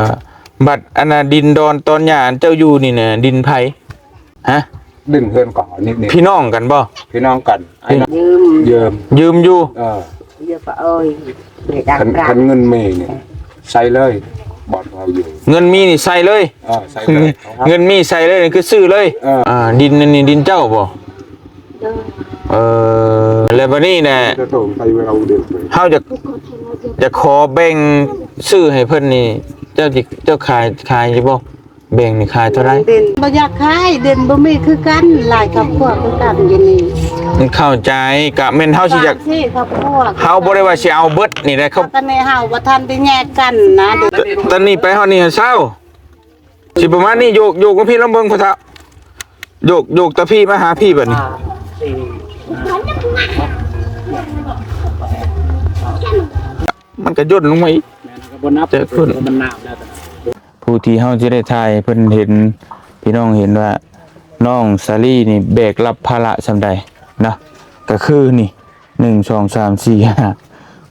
ເອີ ບັດອັນນ່າ ດິນດອນຕອນຫຍ້າອັນເຈົ້າຢູ່ນີ້ນະ ດິນໃຜ? ຮະ? ດິນເຮືອນຂອງອັນນີ້ນີ້ ພີ່ນ້ອງກັນບໍ່? ພີ່ນ້ອງກັນ ອ້າຍນ້ອງ ຢືມ ຢືມ ຢືມຢູ່ ເອີ ເອີ ເອີຍ ຄັນ ຄັນເງິນມີນີ້ໃສ່ເລີຍ ບ່ອນເຮົາຢູ່ ເງິນມີນີ້ໃສ່ເລີຍ ເອີ ໃສ່ເລີຍ ເງິນມີໃສ່ເລີຍ ຄືຊື້ເລີຍ ເອີ ອ່າ ດິນອັນນີ້ດິນເຈົ້າບໍ່? ເອີ ແລ້ວບັດນີ້ນະ ເຮົາຢາກ ຢາກຂໍແບ່ງຊື້ໃຫ້ເພິ່ນນີ້ ເຈົ້າຊິ ເຈົ້າຂາຍ ຂາຍຢູ່ບໍ່? ແບ່ງນີ້ຂາຍເທົ່າໃດ? ເດັ່ນບໍ່ຢາກຂາຍ ເດັ່ນບໍ່ມີຄືກັນ ຫຼາຍຄອບຄົວຄືກັນຢູ່ນີ້ ເຂົ້າໃຈ ກະແມ່ນເຮົາຊິຢາກ ສາມສີ່ຄອບຄົວ ເຮົາບໍ່ໄດ້ວ່າຊິເອົາເບິດນີ້ໄດ໋ ເຂົາ ຕອນນີ້ເຮົາບໍ່ທັນໄດ້ແຍກກັນນະ ຕອນນີ້ໄປຮອດນີ້ເຊົາ ຊິປະມານນີ້ ໂຍກ ໂຍກມາພີ້ລອງເບິ່ງພໍ່ເຖົ້າ ໂຍກ ໂຍກຕາພີ້ມາຫາພີ້ບັດນີ້ ມັນກະຢ່ນລົງມາອີກ ແມ່ນ ກະບໍ່ນັບ ແຕ່ເພິ່ນ ມັນໜາວແລ້ວ ຜູ້ທີ່ເຮົາຈະໄດ້ຖ່າຍໃຫ້ເພິ່ນເຫັນ ພີ່ນ້ອງເຫັນວ່ານ້ອງສາລີນີ້ແບກຮັບພາລະສ່ຳໃດເນາະ ກະຄືນີ້ ໜຶ່ງ ສອງ ສາມ ສີ່ ຫ້າ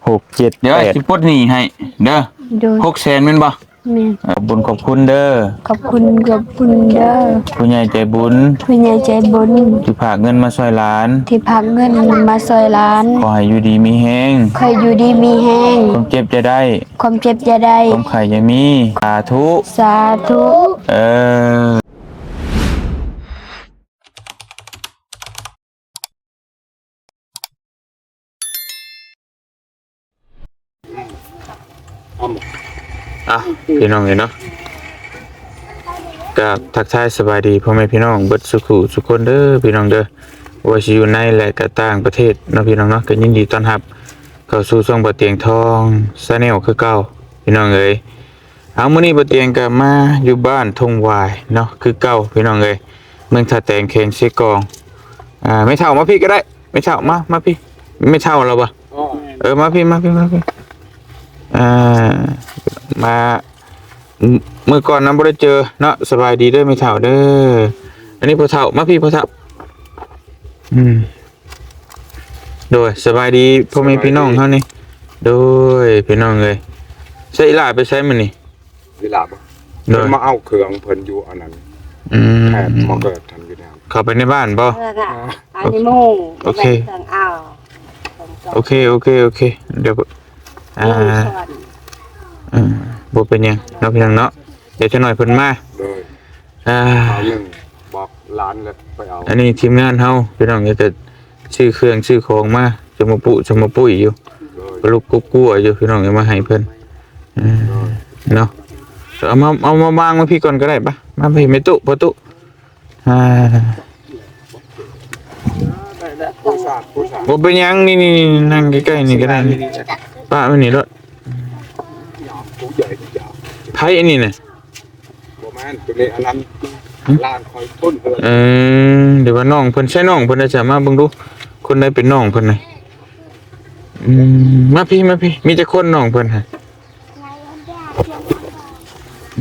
ຫົກ ເຈັດ ແປດ ຊິປົດໜີ້ໃຫ້ເດີ ໂດຍ ຫົກແສນແມ່ນບໍ່? ແມ່ນ ຂອບບຸນຂອບຄຸນເດີ ຂອບຄຸນ ຂອບຄຸນເດີ ຜູ້ໃຫຍ່ໃຈບຸນ ຜູ້ໃຫຍ່ໃຈບຸນ ທີ່ຝາກເງິນມາຊ່ອຍຫຼານ ທີ່ຝາກເງິນມາຊ່ອຍຫຼານ ຂໍໃຫ້ຢູ່ດີມີແຮງ ຂໍໃຫ້ຢູ່ດີມີແຮງ ຄວາມເຈັບຢ່າໄດ້ ຄວາມເຈັບຢ່າໄດ້ ຄວາມໄຂ້ຢ່າມີ ສາທຸ ສາທຸ ເອີ. ອ່ະ ພີ່ນ້ອງເອີຍເນາະ ກະທັກທາຍສະບາຍດີພໍ່ແມ່ພີ່ນ້ອງເບິດສູ່ຜູ້ສູ່ຄົນເດີພີ່ນ້ອງເດີ ບໍ່ວ່າຊິຢູ່ໃນ ແລະ ກະຕ່າງປະເທດເນາະພີ່ນ້ອງເນາະ ກະຍິນດີຕ້ອນຮັບເຂົ້າສູ່ຊ່ອງບ່າວຕຽງທອງ Channel ຄືເກົ່າພີ່ນ້ອງເອີຍ. ເອົາ ມື້ນີ້ບ່າວຕຽງກະມາຢູ່ບ້ານທົ່ງຫວາຍເນາະ ຄືເກົ່າພີ່ນ້ອງເອີຍ ເມືອງທ່າແຕງ ແຂວງເຊກອງ. ອ່າ ແມ່ເຖົ້າມາພີ້ກະໄດ້ ແມ່ເຖົ້າມາ ມາພີ້ ແມ່ເຖົ້າລາວບໍ່? ອໍ ເອີ ມາພີ້ ມາພີ້ ມາພີ້ ອ່າ ມາ ມື້ກ່ອນນະບໍ່ໄດ້ເຈີເນາະ ສະບາຍດີເດີແມ່ເຖົ້າເດີ ອັນນີ້ພໍ່ເຖົ້າ ມາພີ້ພໍ່ເຖົ້າ ອືມ ໂດຍ ສະບາຍດີພໍ່ແມ່ພີ່ນ້ອງເຮົານີ້ ໂດຍ ພີ່ນ້ອງເອີຍ ໃສອີ່ຫຼ້າໄປໃສມື້ນີ້? ອີ່ຫຼ້າບໍ່? ໂດຍ ເພິ່ນມາເອົາເຄື່ອງເພິ່ນຢູ່ອັນນັ້ນ ອືມ ແພດມາເກີດທັນຢູ່ແລ້ວ ເຂົ້າໄປໃນບ້ານບໍ່? ເອີ ອັນນີ້ໝູ່ ໂອເຄ ເຄື່ອງເອົາ ໂອເຄ ໂອເຄ ໂອເຄ ດຽວ ອ່າ ອືມ ບໍ່ເປັນຫຍັງເນາະ ພີ່ນ້ອງເນາະ ດຽວຈັກໜ້ອຍເພິ່ນມາ ໂດຍ ອ່າ ຄາວໜຶ່ງບອກຫຼານແລ້ວໄປເອົາ ອັນນີ້ທີມງານເຮົາພີ່ນ້ອງ ກະຊື້ເຄື່ອງຊື້ຂອງມາ ຈະມາປຸ ຈະມາປຸ້ຍຢູ່ ໂດຍ ກະລຸກກຸກກົວຢູ່ພີ່ນ້ອງ ມາໃຫ້ເພິ່ນ ເອີ ໂດຍ ເນາະ ເອົາມາ ເອົາມາວາງໄວ້ພີ້ກ່ອນກະໄດ້ ໄປ ມາພີ້ແມ່ຕູ້ ພໍ່ຕູ້ ອ່າ ບໍ່ເປັນຫຍັງ ນີ້ໆໆ ນັ່ງໃກ້ໆນີ້ກະໄດ້ ປະໄວ້ນີ້ໂລດ ໃຜອັນນີ້ນະ? ບໍ່ແມ່ນ ໂຕນີ້ອັນນັ້ນ ຫືມ ຫຼານຂ້ອຍພຸ້ນເອີຍ ເອີ ຫຼືວ່ານ້ອງເພິ່ນ ໃຊ່ນ້ອງເພິ່ນ ໃສມາເບິ່ງດູ ຄົນໃດເປັນນ້ອງເພິ່ນນະ? ອືມ ມາພີ້ ມາພີ້ ມີຈັກຄົນນ້ອງເພິ່ນຫັ້ນ?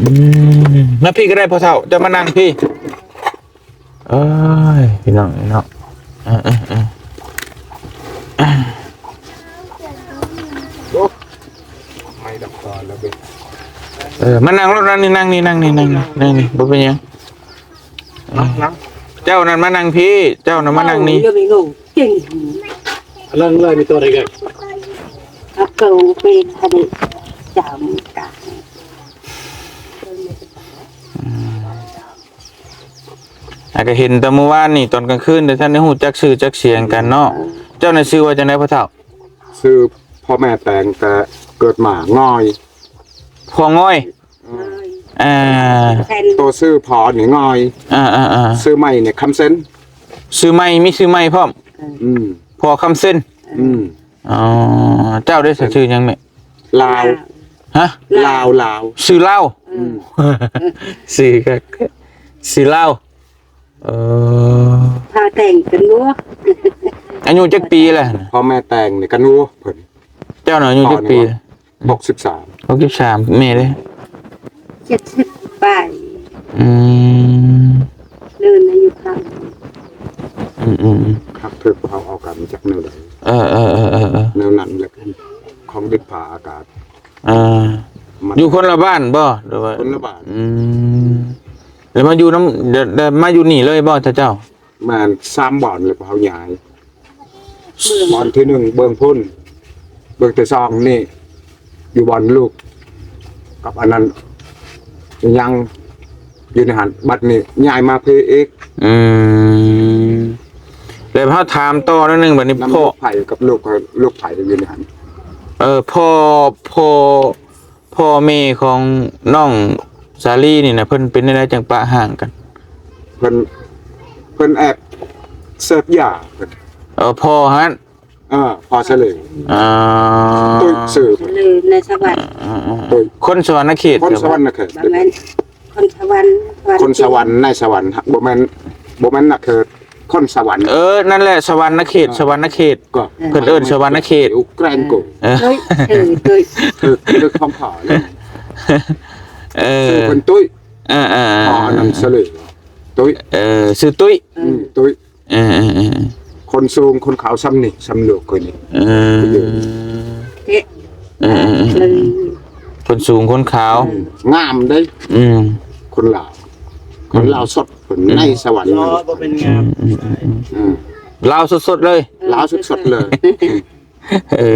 ອືມ ມາພີ້ກະໄດ້ພໍ່ເຖົ້າ ເຈົ້າມານັ່ງພີ້ ເອີຍ ພີ່ນ້ອງເນາະ ເອີ ເອີ ເອີ ເອີ ມານັ່ງລົດ ນັ່ງນີ້ ນັ່ງນີ້ ນັ່ງນີ້ ນັ່ງນີ້ ບໍ່ເປັນຫຍັງ ນັ່ງ ນັ່ງ ເຈົ້ານັ້ນມານັ່ງພີ້ ເຈົ້ານັ້ນມານັ່ງນີ້ ເຈົ້າ ເລື່ອງນີ້ງງ ຈິງ ອັນນັ້ນເລີຍມີຕົວໃດກັນ ອາເກີເປັນອັນນີ້ຈຳກັນ ອືມ ອາ ກະເຫັນແຕ່ມື້ວານນີ້ຕອນກາງຄືນ ແຕ່ທັນໄດ້ຮູ້ຈັກຊື່ຈັກສຽງກັນເນາະ ເຈົ້ານະຊື່ວ່າຈັ່ງໃດພໍ່ເຖົ້າ? ຊື່ພໍ່ແມ່ແຕງ ແຕ່ເກີດມາງ່ອຍ ພໍ່ງ່ອຍ ອືມ ອ່າ ໂຕຊື່ພໍ່ນີ້ງ່ອຍ ອ່າໆໆ ຊື່ໃໝ່ນີ້ຄຳເຊັນ ຊື່ໃໝ່ ມີຊື່ໃໝ່ພ້ອມ ອືມ ພໍ່ຄຳເຊັນ ອືມ ອໍ ເຈົ້າເດ ຊື່ຫຍັງແມ່? ລາວ ຮະ? ລາວ ລາວ ຊື່ລາວ ອືມ ຊື່ຄັກ ຊື່ລາວ ເອີ ພາແຕ່ງກັນບໍ່? ອາຍຸຈັກປີລະ? ພໍ່ແມ່ແຕ່ງນີ້ກັນຢູ່ເພິ່ນ ເຈົ້ານະອາຍຸຈັກປີ? ຫົກສິບສາມ ຫົກສິບສາມ ແມ່ເດ? ເຈັດສິບປາຍ ອືມ ເດີນອາຍຸເຂົາ ອືມໆໆ ຄັກຖືກເຮົາເອົາກັນຈັກແນວໃດ ເອີໆໆໆ ແນວນັ້ນແຫຼະ ຂອງດິນຟ້າອາກາດ ອ່າ ມາ ຢູ່ຄົນລະບ້ານບໍ່ ຫຼືວ່າ? ຄົນລະບ້ານ. ອືມ ແລ້ວມາຢູ່ນຳ ແລ້ວ ແລ້ວມາຢູ່ນີ້ເລີຍບໍ່ ເຈົ້າ? ແມ່ນ ສາມບ່ອນແລ້ວພວກເຮົາຍ້າຍ ບ່ອນທີໜຶ່ງເບື້ອງພຸ້ນ ເບື້ອງທີສອງນີ້ ຢູ່ບ່ອນລູກກັບອັນນັ້ນ ຍັງຢູ່ໃນຫັ້ນ ບັດນີ້ຍ້າຍມາພີ້ອີກ. ອືມ ແລ້ວເຮົາຖາມຕໍ່ໜ້ອຍໜຶ່ງ ບັດນີ້ ນຳ ພໍ່ ລູກໃຜກັບລູກ ລູກໃຜຢູ່ໃນຫັ້ນ? ເອີ ພໍ່ ພໍ່ ພໍ່ແມ່ຂອງນ້ອງສາລີນີ້ນະ ເພິ່ນເປັນແນວໃດຈັ່ງປະຮ້າງກັນ? ເພິ່ນ ເພິ່ນແອບເສບຢາເພິ່ນ. ເອີ ພໍ່ຫັ້ນ? ເອີ ພໍ່ສາລີ. ອໍ ຕຸ້ຍຊື່ ສາລີໃນສະຫວັນ. ຕຸ້ຍ ຄົນສະຫວັນນະເຂດ. ຄົນສະຫວັນນະເຂດ ບໍ່ແມ່ນ ຄົນສະຫວັນ. ຄົນສະຫວັນໃນສະຫວັນ ບໍ່ແມ່ນ ບໍ່ແມ່ນນະເຂດ. ຄົນສະຫວັນ. ເອີ ນັ້ນແຫຼະ ສະຫວັນນະເຂດ. ເອີ ສະຫວັນນະເຂດ ກໍ ເພິ່ນເອີ້ນສະຫວັນນະເຂດ. ອຸກແກຣງໂກ ເອີ ເອີ ເອີ ເອີ ຂອງພໍ່ເລີຍ. ເອີ ຊື່ເພິ່ນຕຸ້ຍ. ເອີໆໆ ພໍ່ອັນນັ້ນສະເລີ ຕຸ້ຍ. ເອີ ຊື່ຕຸ້ຍ. ອືມ ຕຸ້ຍ. ເອີໆໆ ຄົນສູງຄົນຂາວສ່ຳນີ້ ສ່ຳລູກຂ້ອຍນີ້. ເອີ ເອີໆໆ ຄົນສູງຄົນຂາວ. ອືມ ງາມເດ້. ອືມ ຄົນລາວ ຄົນລາວສົດ ເພິ່ນໃນສະຫວັນ. ບໍ່ເປັນງາມ. ອືມ ອືມ ອືມ ອືມ ອືມ ລາວສົດໆເລີຍ. ລາວສົດໆເລີຍ. ເອີ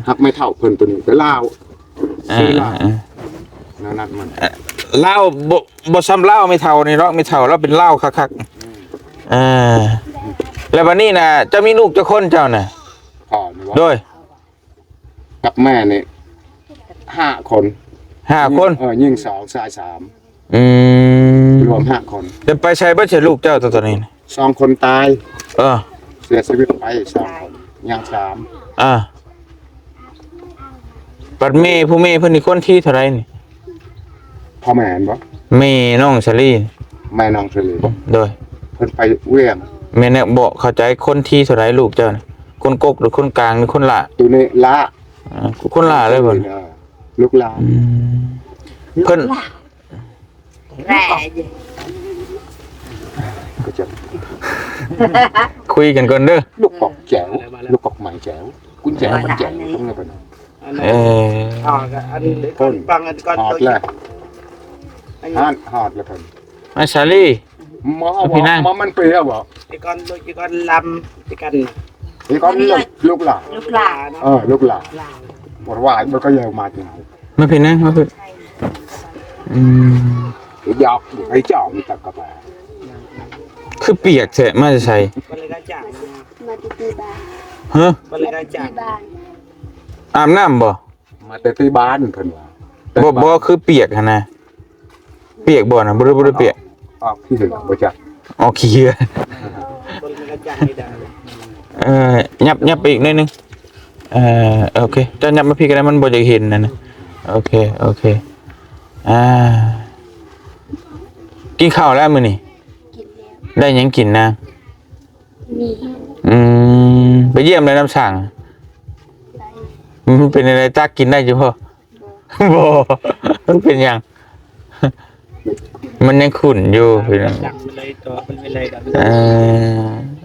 ຮັກແມ່ເຖົ້າເພິ່ນຕົວນີ້ກໍລາວ. ເອີ ຊື່ລາວ. ເອີ ແນວນັ້ນມັນ ເອີ ລາວບໍ່ ບໍ່ສ່ຳລາວແມ່ເຖົ້ານີ້ດອກ. ແມ່ເຖົ້າລາວເປັນລາວຄັກໆ. ອືມ ເອີ ແລ້ວບັດນີ້ນະ ເຈົ້າມີລູກຈັກຄົນເຈົ້ານະ? ພໍ່ນີ້ບໍ່? ໂດຍ. ກັບແມ່ນີ້ຫ້າຄົນ. ຫ້າຄົນ? ເອີ ຍິງສອງ ຊາຍສາມ. ອືມ ລວມຫ້າຄົນ. ແລ້ວໄປໃສເບິດຊະລູກເຈົ້າຕອນນີ້? ສອງຄົນຕາຍ. ເອີ ເສຍຊີວິດໄປສອງຄົນ ຍັງສາມ. ອ່າ ບັດແມ່ ຜູ້ແມ່ເພິ່ນນີ້ຄົນທີເທົ່າໃດນີ້? ພໍ່ແມ່ຫັ້ນບໍ່? ແມ່ນ້ອງສາລີ. ແມ່ນ້ອງສາລີບໍ່? ໂດຍ. ເພິ່ນໄປວຽງ. ແມ່ນແນວບໍ່ເຂົ້າໃຈ ຄົນທີເທົ່າໃດລູກເຈົ້ານະ? ຄົນກົກ ຫຼືຄົນກາງ ຫຼືຄົນຫຼ້າ? ໂຕນີ້ຫຼ້າ. ອ່າ ຄົນຫຼ້າເລີຍບໍ່? ເອີ ລູກຫຼ້າ. ອືມ ເພິ່ນ ແລະ ກໍຈະ ຄຸຍກັນກ່ອນເດີ. ລູກກອກແຈວ ລູກກອກໄມ້ແຈວ ກຸນແຈວ ກຸນແຈວ ຕ້ອງເລີຍເພິ່ນ. ເອີ ອັນນີ້ ຄົນ ຟັງກັນກ່ອນ ຮອດແລ້ວ ຮອດ ຮອດແລ້ວເພິ່ນ. ມາສາລີ ມາ ມາພີ່ນາງ ມາ ມັນເປຍບໍ່? ໄປກ່ອນ ໄປກ່ອນລຳ ໄປກັນ ໄປກ່ອນລູກ ລູກຫຼ້ານ ລູກຫຼ້ານ. ເອີ ລູກຫຼ້ານ ຫຼ້ານ ບໍ່ວ່າ ມັນກໍເຍາະມາຈັ່ງນັ້ນ. ມາພີ່ນາງ ມາພີ່. ອືມ ຢອກ ໄອ້ເຈົ້າມີແຕ່ກາແຟ. ຄືປຽກແທ້ ມາແຕ່ໃສ? ມາແຕ່ທີ່ບ້ານ. ຮະ? ມາແຕ່ທີ່ບ້ານ. ອາບນ້ຳບໍ່? ມາແຕ່ທີ່ບ້ານເພິ່ນວ່າ. ບໍ່ ບໍ່ ຄືປຽກຫັ້ນນະ. ປຽກບໍ່ນະ? ບໍ່ໄດ້ ບໍ່ໄດ້ປຽກ. ອອກຂີ້ເຫື່ອ ບໍ່ຈັກ. ອອກຂີ້ເຫື່ອ. ເອີ ຍັບ ຍັບໄປອີກໜ້ອຍໜຶ່ງ. ເອີ ໂອເຄ ເຈົ້າຍັບມາພີ້ກໍໄດ້ ມັນບໍ່ຢາກເຫັນນັ້ນນະ. ໂອເຄ ໂອເຄ. ອ່າ ກິນເຂົ້າແລ້ວມື້ນີ້? ກິນແລ້ວ. ໄດ້ຫຍັງກິນນາງ? ມີ. ອືມ ໄປຢ້ຽມແລ້ວນ້ຳສັງ? ໄດ້. ມັນເປັນຈັ່ງໃດ ຕັກກິນໄດ້ຢູ່ບໍ່? ບໍ່. ບໍ່. ມັນເປັນຫຍັງ? ມັນຍັງຂຸ້ນຢູ່ພີ່ນ້ອງ. ເອີ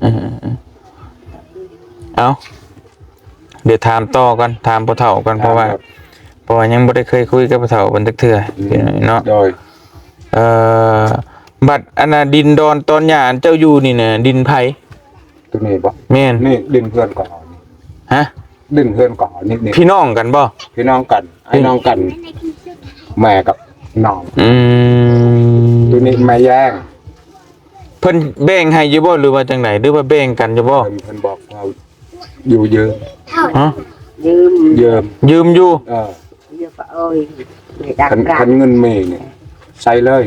ເອີ ເອີ ເອົາ ດຽວຖາມຕໍ່ກ່ອນ ຖາມພໍ່ເຖົ້າກ່ອນ ເພາະວ່າ ເພາະວ່າຍັງບໍ່ໄດ້ເຄີຍຄຸຍກັບພໍ່ເຖົ້າເພິ່ນຈັກເທື່ອ. ອືມ ເນາະ. ໂດຍ. ເອີ ບັດອັນນ່າ ດິນດອນຕອນຫຍ້າອັນເຈົ້າຢູ່ນີ້ນະ ດິນໃຜ? ໂຕນີ້ບໍ່? ແມ່ນ. ນີ້ດິນເພື່ອນກໍເອົານີ້. ຮະ? ດິນເຮືອນກໍນີ້ ນີ້ ພີ່ນ້ອງກັນບໍ່? ພີ່ນ້ອງກັນ ອ້າຍນ້ອງກັນ ແມ່ກັບນ້ອງ. ອືມ ໂຕນີ້ແມ່ແຍງ. ເພິ່ນແບ່ງໃຫ້ຢູ່ບໍ່ ຫຼືວ່າຈັ່ງໃດ ຫຼືວ່າແບ່ງກັນຢູ່ບໍ່? ເພິ່ນ ເພິ່ນບອກເຮົາຢູ່ຢືມ. ຮະ? ຢືມ ຢືມ ຢືມຢູ່. ເອີ ຄັນ ຄັນເງິນມີນີ້ໃສ່ເລີຍ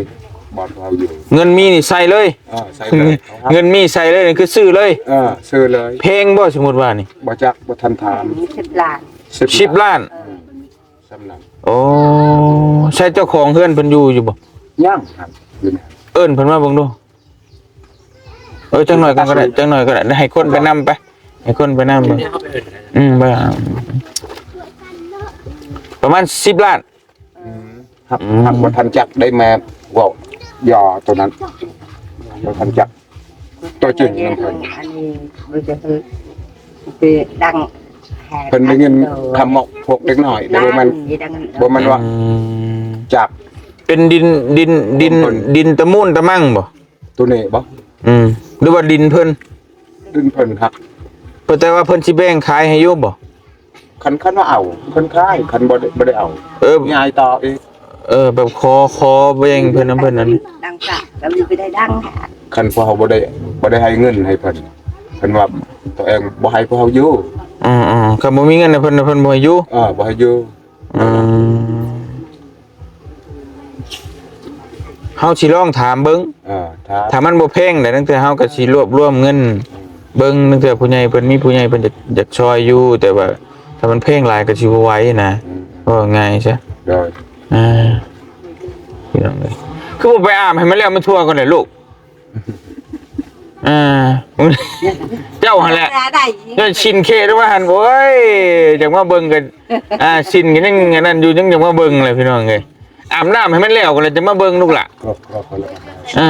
ບ່ອນເຮົາຢູ່ ເງິນມີນີ້ໃສ່ເລີຍ. ເອີ ໃສ່ເລີຍ ເງິນມີໃສ່ເລີຍ ຄືຊື້ເລີຍ. ເອີ ຊື້ເລີຍ. ແພງບໍ່ ສົມມຸດວ່ານີ້? ບໍ່ຈັກ ບໍ່ທັນຖາມ. ສິບລ້ານ. ສິບລ້ານ. ເອີ ສ່ຳນັ້ນ. ໂອ້ ໃຊ່ເຈົ້າຂອງເຮືອນເພິ່ນຢູ່ ຢູ່ບໍ່? ຍັງ ເອີ້ນເພິ່ນມາເບິ່ງດູ. ເອີ ຈັກໜ້ອຍກ່ອນກໍໄດ້ ຈັກໜ້ອຍກໍໄດ້ ໃຫ້ຄົນໄປນຳໄປ ໃຫ້ຄົນໄປນຳເບິ່ງ. ອືມ ປະມານສິບລ້ານ. ອືມ ຮັບ ຮັບບໍ່ທັນຈັກໄດ້ ແມ່ເວົ້າຢໍໂຕນັ້ນ ບໍ່ທັນຈັກຕົວຈິງນຳເພິ່ນ. ອັນນີ້ມັນຈະຄືໄປດັງ ເພິ່ນໄດ້ເງິນຄຳເມາະພວກເດັກນ້ອຍ ແຕ່ບໍ່ແມ່ນ ບໍ່ແມ່ນວ່າ ອືມ ຈາກ ເປັນດິນ ດິນ ດິນ ເພິ່ນ ດິນຕະມູນຕະມັງບໍ່? ໂຕນີ້ບໍ່? ອືມ ຫຼືວ່າດິນເພິ່ນ? ດິນເພິ່ນຮັກ ເພິ່ນ ແຕ່ວ່າເພິ່ນຊິແບ່ງຂາຍໃຫ້ຢູ່ບໍ່? ຄັນ ຄັນວ່າເອົາ ເພິ່ນຂາຍ ຄັນບໍ່ໄດ້ ບໍ່ໄດ້ເອົາ ເອີ ຍ້າຍຕໍ່ອີກ. ເອີ ແບບຂໍ ຂໍແບ່ງເພິ່ນນຳເພິ່ນນັ້ນ ດັງກະກໍມີໄປໄດ້ດັງ ຄັນພວກເຮົາບໍ່ໄດ້ ບໍ່ໄດ້ໃຫ້ເງິນໃຫ້ເພິ່ນ ເພິ່ນວ່າຕົວເອງບໍ່ໃຫ້ພວກເຮົາຢູ່. ອືມໆ ຄັນບໍ່ມີເງິນໃຫ້ເພິ່ນ ເພິ່ນບໍ່ໃຫ້ຢູ່. ເອີ ບໍ່ໃຫ້ຢູ່. ອືມ ເຮົາຊິລອງຖາມເບິ່ງ ເອີ ຖ້າ ຖ້າມັນບໍ່ແພງໃດ໋ ຕັ້ງແຕ່ເຮົາກໍຊິລວບລວມເງິນເບິ່ງ ຕັ້ງແຕ່ຜູ້ໃຫຍ່ເພິ່ນມີ ຜູ້ໃຫຍ່ເພິ່ນຢາກ ຢາກຊ່ອຍຢູ່ ແຕ່ວ່າຖ້າມັນແພງຫຼາຍກໍຊິບໍ່ໄຫວນະ. ອືມ ເວົ້າງ່າຍຊະ. ໂດຍ ອ່າ ພີ່ນ້ອງເອີຍ ຄືບໍ່ໄປອາບໃຫ້ມັນແລ້ວມັນທົ່ວກ່ອນແຫຼະລູກ. ອ່າ ເຈົ້າຫັ້ນແຫຼະ ໄດ້ ໄດ້ຊິນເຄດອອກມາຫັ້ນ. ໂອ້ຍ ຢາກມາເບິ່ງກັນ ອ່າ ຊິນກໍຍັງອັນນັ້ນຢູ່ ຍັງຢາກມາເບິ່ງແຫຼະພີ່ນ້ອງເອີຍ. ອາບນ້ຳໃຫ້ມັນແລ້ວກໍແລ້ວຈະມາເບິ່ງລູກຫຼ້າ. ອ່າ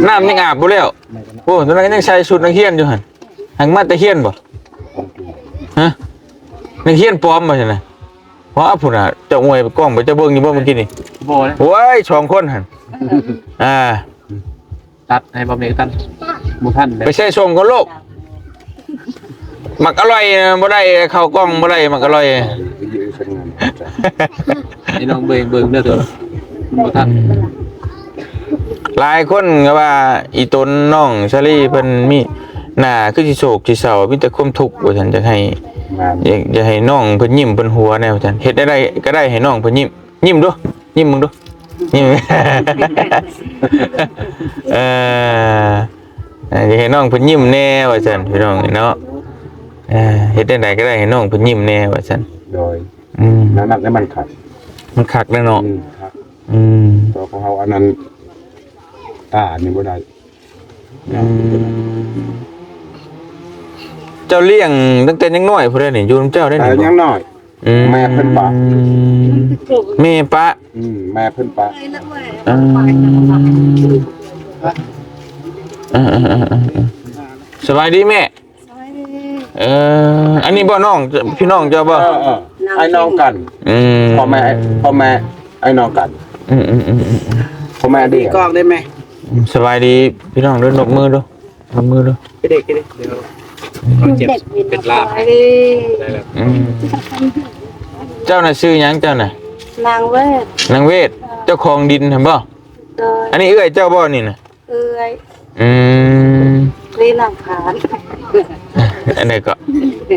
ນ້ຳຍັງອາບບໍ່ແລ້ວ. ໂອ້ ຕອນນັ້ນກໍຍັງໃສ່ຊຸດນັກຮຽນຢູ່ຫັ້ນ. ຫາກມາແຕ່ຮຽນບໍ່? ຮະ? ນັກຮຽນປອມບໍ່ຊັ້ນນະ? ວ້າ ພຸ້ນນະ ເຈົ້າອວຍໄປກ້ອງໄປ ເຈົ້າເບິ່ງຢູ່ບໍ່ມື້ກີ້ນີ້? ບໍ່ເລີຍ. ໂອ້ຍ ສອງຄົນຫັ້ນ ອ່າ ຕັດໃຫ້ບໍ່ແມ່ນຕັດ ບໍ່ທັນເດ້. ໄປໃສ່ສົ່ງກ່ອນລູກ. ໝາກອະລ່ອຍບໍ່ໄດ້ ເຂົ້າກ້ອງບໍ່ໄດ້ ໝາກອະລ່ອຍ. ໃຫ້ນ້ອງເບິ່ງ ເບິ່ງເດີ ບໍ່ທັນ. ຫຼາຍຄົນກໍວ່າອີຕົນນ້ອງສາລີເພິ່ນມີໜ້າຄືຊິໂສກຊິເສົ້າ ມີແຕ່ຄວາມທຸກວ່າຊັ້ນ. ຢາກໃຫ້ ແມ່ນ ຢາກ ຢາກໃຫ້ນ້ອງເພິ່ນຍິ້ມເພິ່ນຫົວແດ່ວ່າຊັ້ນ. ເຮັດແນວໃດກໍໄດ້ໃຫ້ນ້ອງເພິ່ນຍິ້ມ. ຍິ້ມດູ ຍິ້ມເບິ່ງດູ ຍິ້ມ. ເອີ ຢາກໃຫ້ນ້ອງເພິ່ນຍິ້ມແດ່ວ່າຊັ້ນ ພີ່ນ້ອງເນາະ. ເອີ ເຮັດແນວໃດກໍໄດ້ໃຫ້ນ້ອງເພິ່ນຍິ້ມແດ່ວ່າຊັ້ນ. ໂດຍ ອືມ ນັ້ນ ນັ້ນມັນຄັກ ມັນຄັກແລ້ວເນາະ. ອືມ ຄັກ. ອືມ ຕົວຂອງເຮົາອັນນັ້ນ ຕາອັນນີ້ບໍ່ໄດ້. ອືມ ເຈົ້າລ້ຽງຕັ້ງແຕ່ຍັງນ້ອຍພຸ້ນເດ້ນີ້ ຢູ່ນຳເຈົ້າໄດ້ນີ້. ເອີ ຍັງນ້ອຍ. ອືມ ແມ່ເພິ່ນປະ. ແມ່ປະ. ອືມ ແມ່ເພິ່ນປະ. ເອີ ເອີ ເອີ ເອີ ເອີ ສະບາຍດີແມ່. ສະບາຍດີ. ເອີ ອັນນີ້ບໍ່ນ້ອງ ພີ່ນ້ອງເຈົ້າບໍ່? ເອີ ເອີ ອ້າຍນ້ອງກັນ. ອືມ ພໍ່ແມ່ ພໍ່ແມ່ອ້າຍນ້ອງກັນ. ອືມໆໆໆ ພໍ່ແມ່ເດ ກອງໄດ້ແມ່. ອືມ ສະບາຍດີພີ່ນ້ອງເດີ ນົບມືດູ ນົບມືດູ. ເດັກໆ ດຽວເອົາເຈັບເປັນລາບ. ອືມ ເຈົ້ານະຊື່ຫຍັງ ເຈົ້ານະ? ນາງເວດ. ນາງເວດ ເຈົ້າຂອງດິນຫັ້ນບໍ່? ໂດຍ. ອັນນີ້ເອື້ອຍເຈົ້າບໍ່ນີ້ນະ? ເອື້ອຍ. ອືມ ນີ້ນາງຂານ. ອັນໃດກໍ? ຫຶ?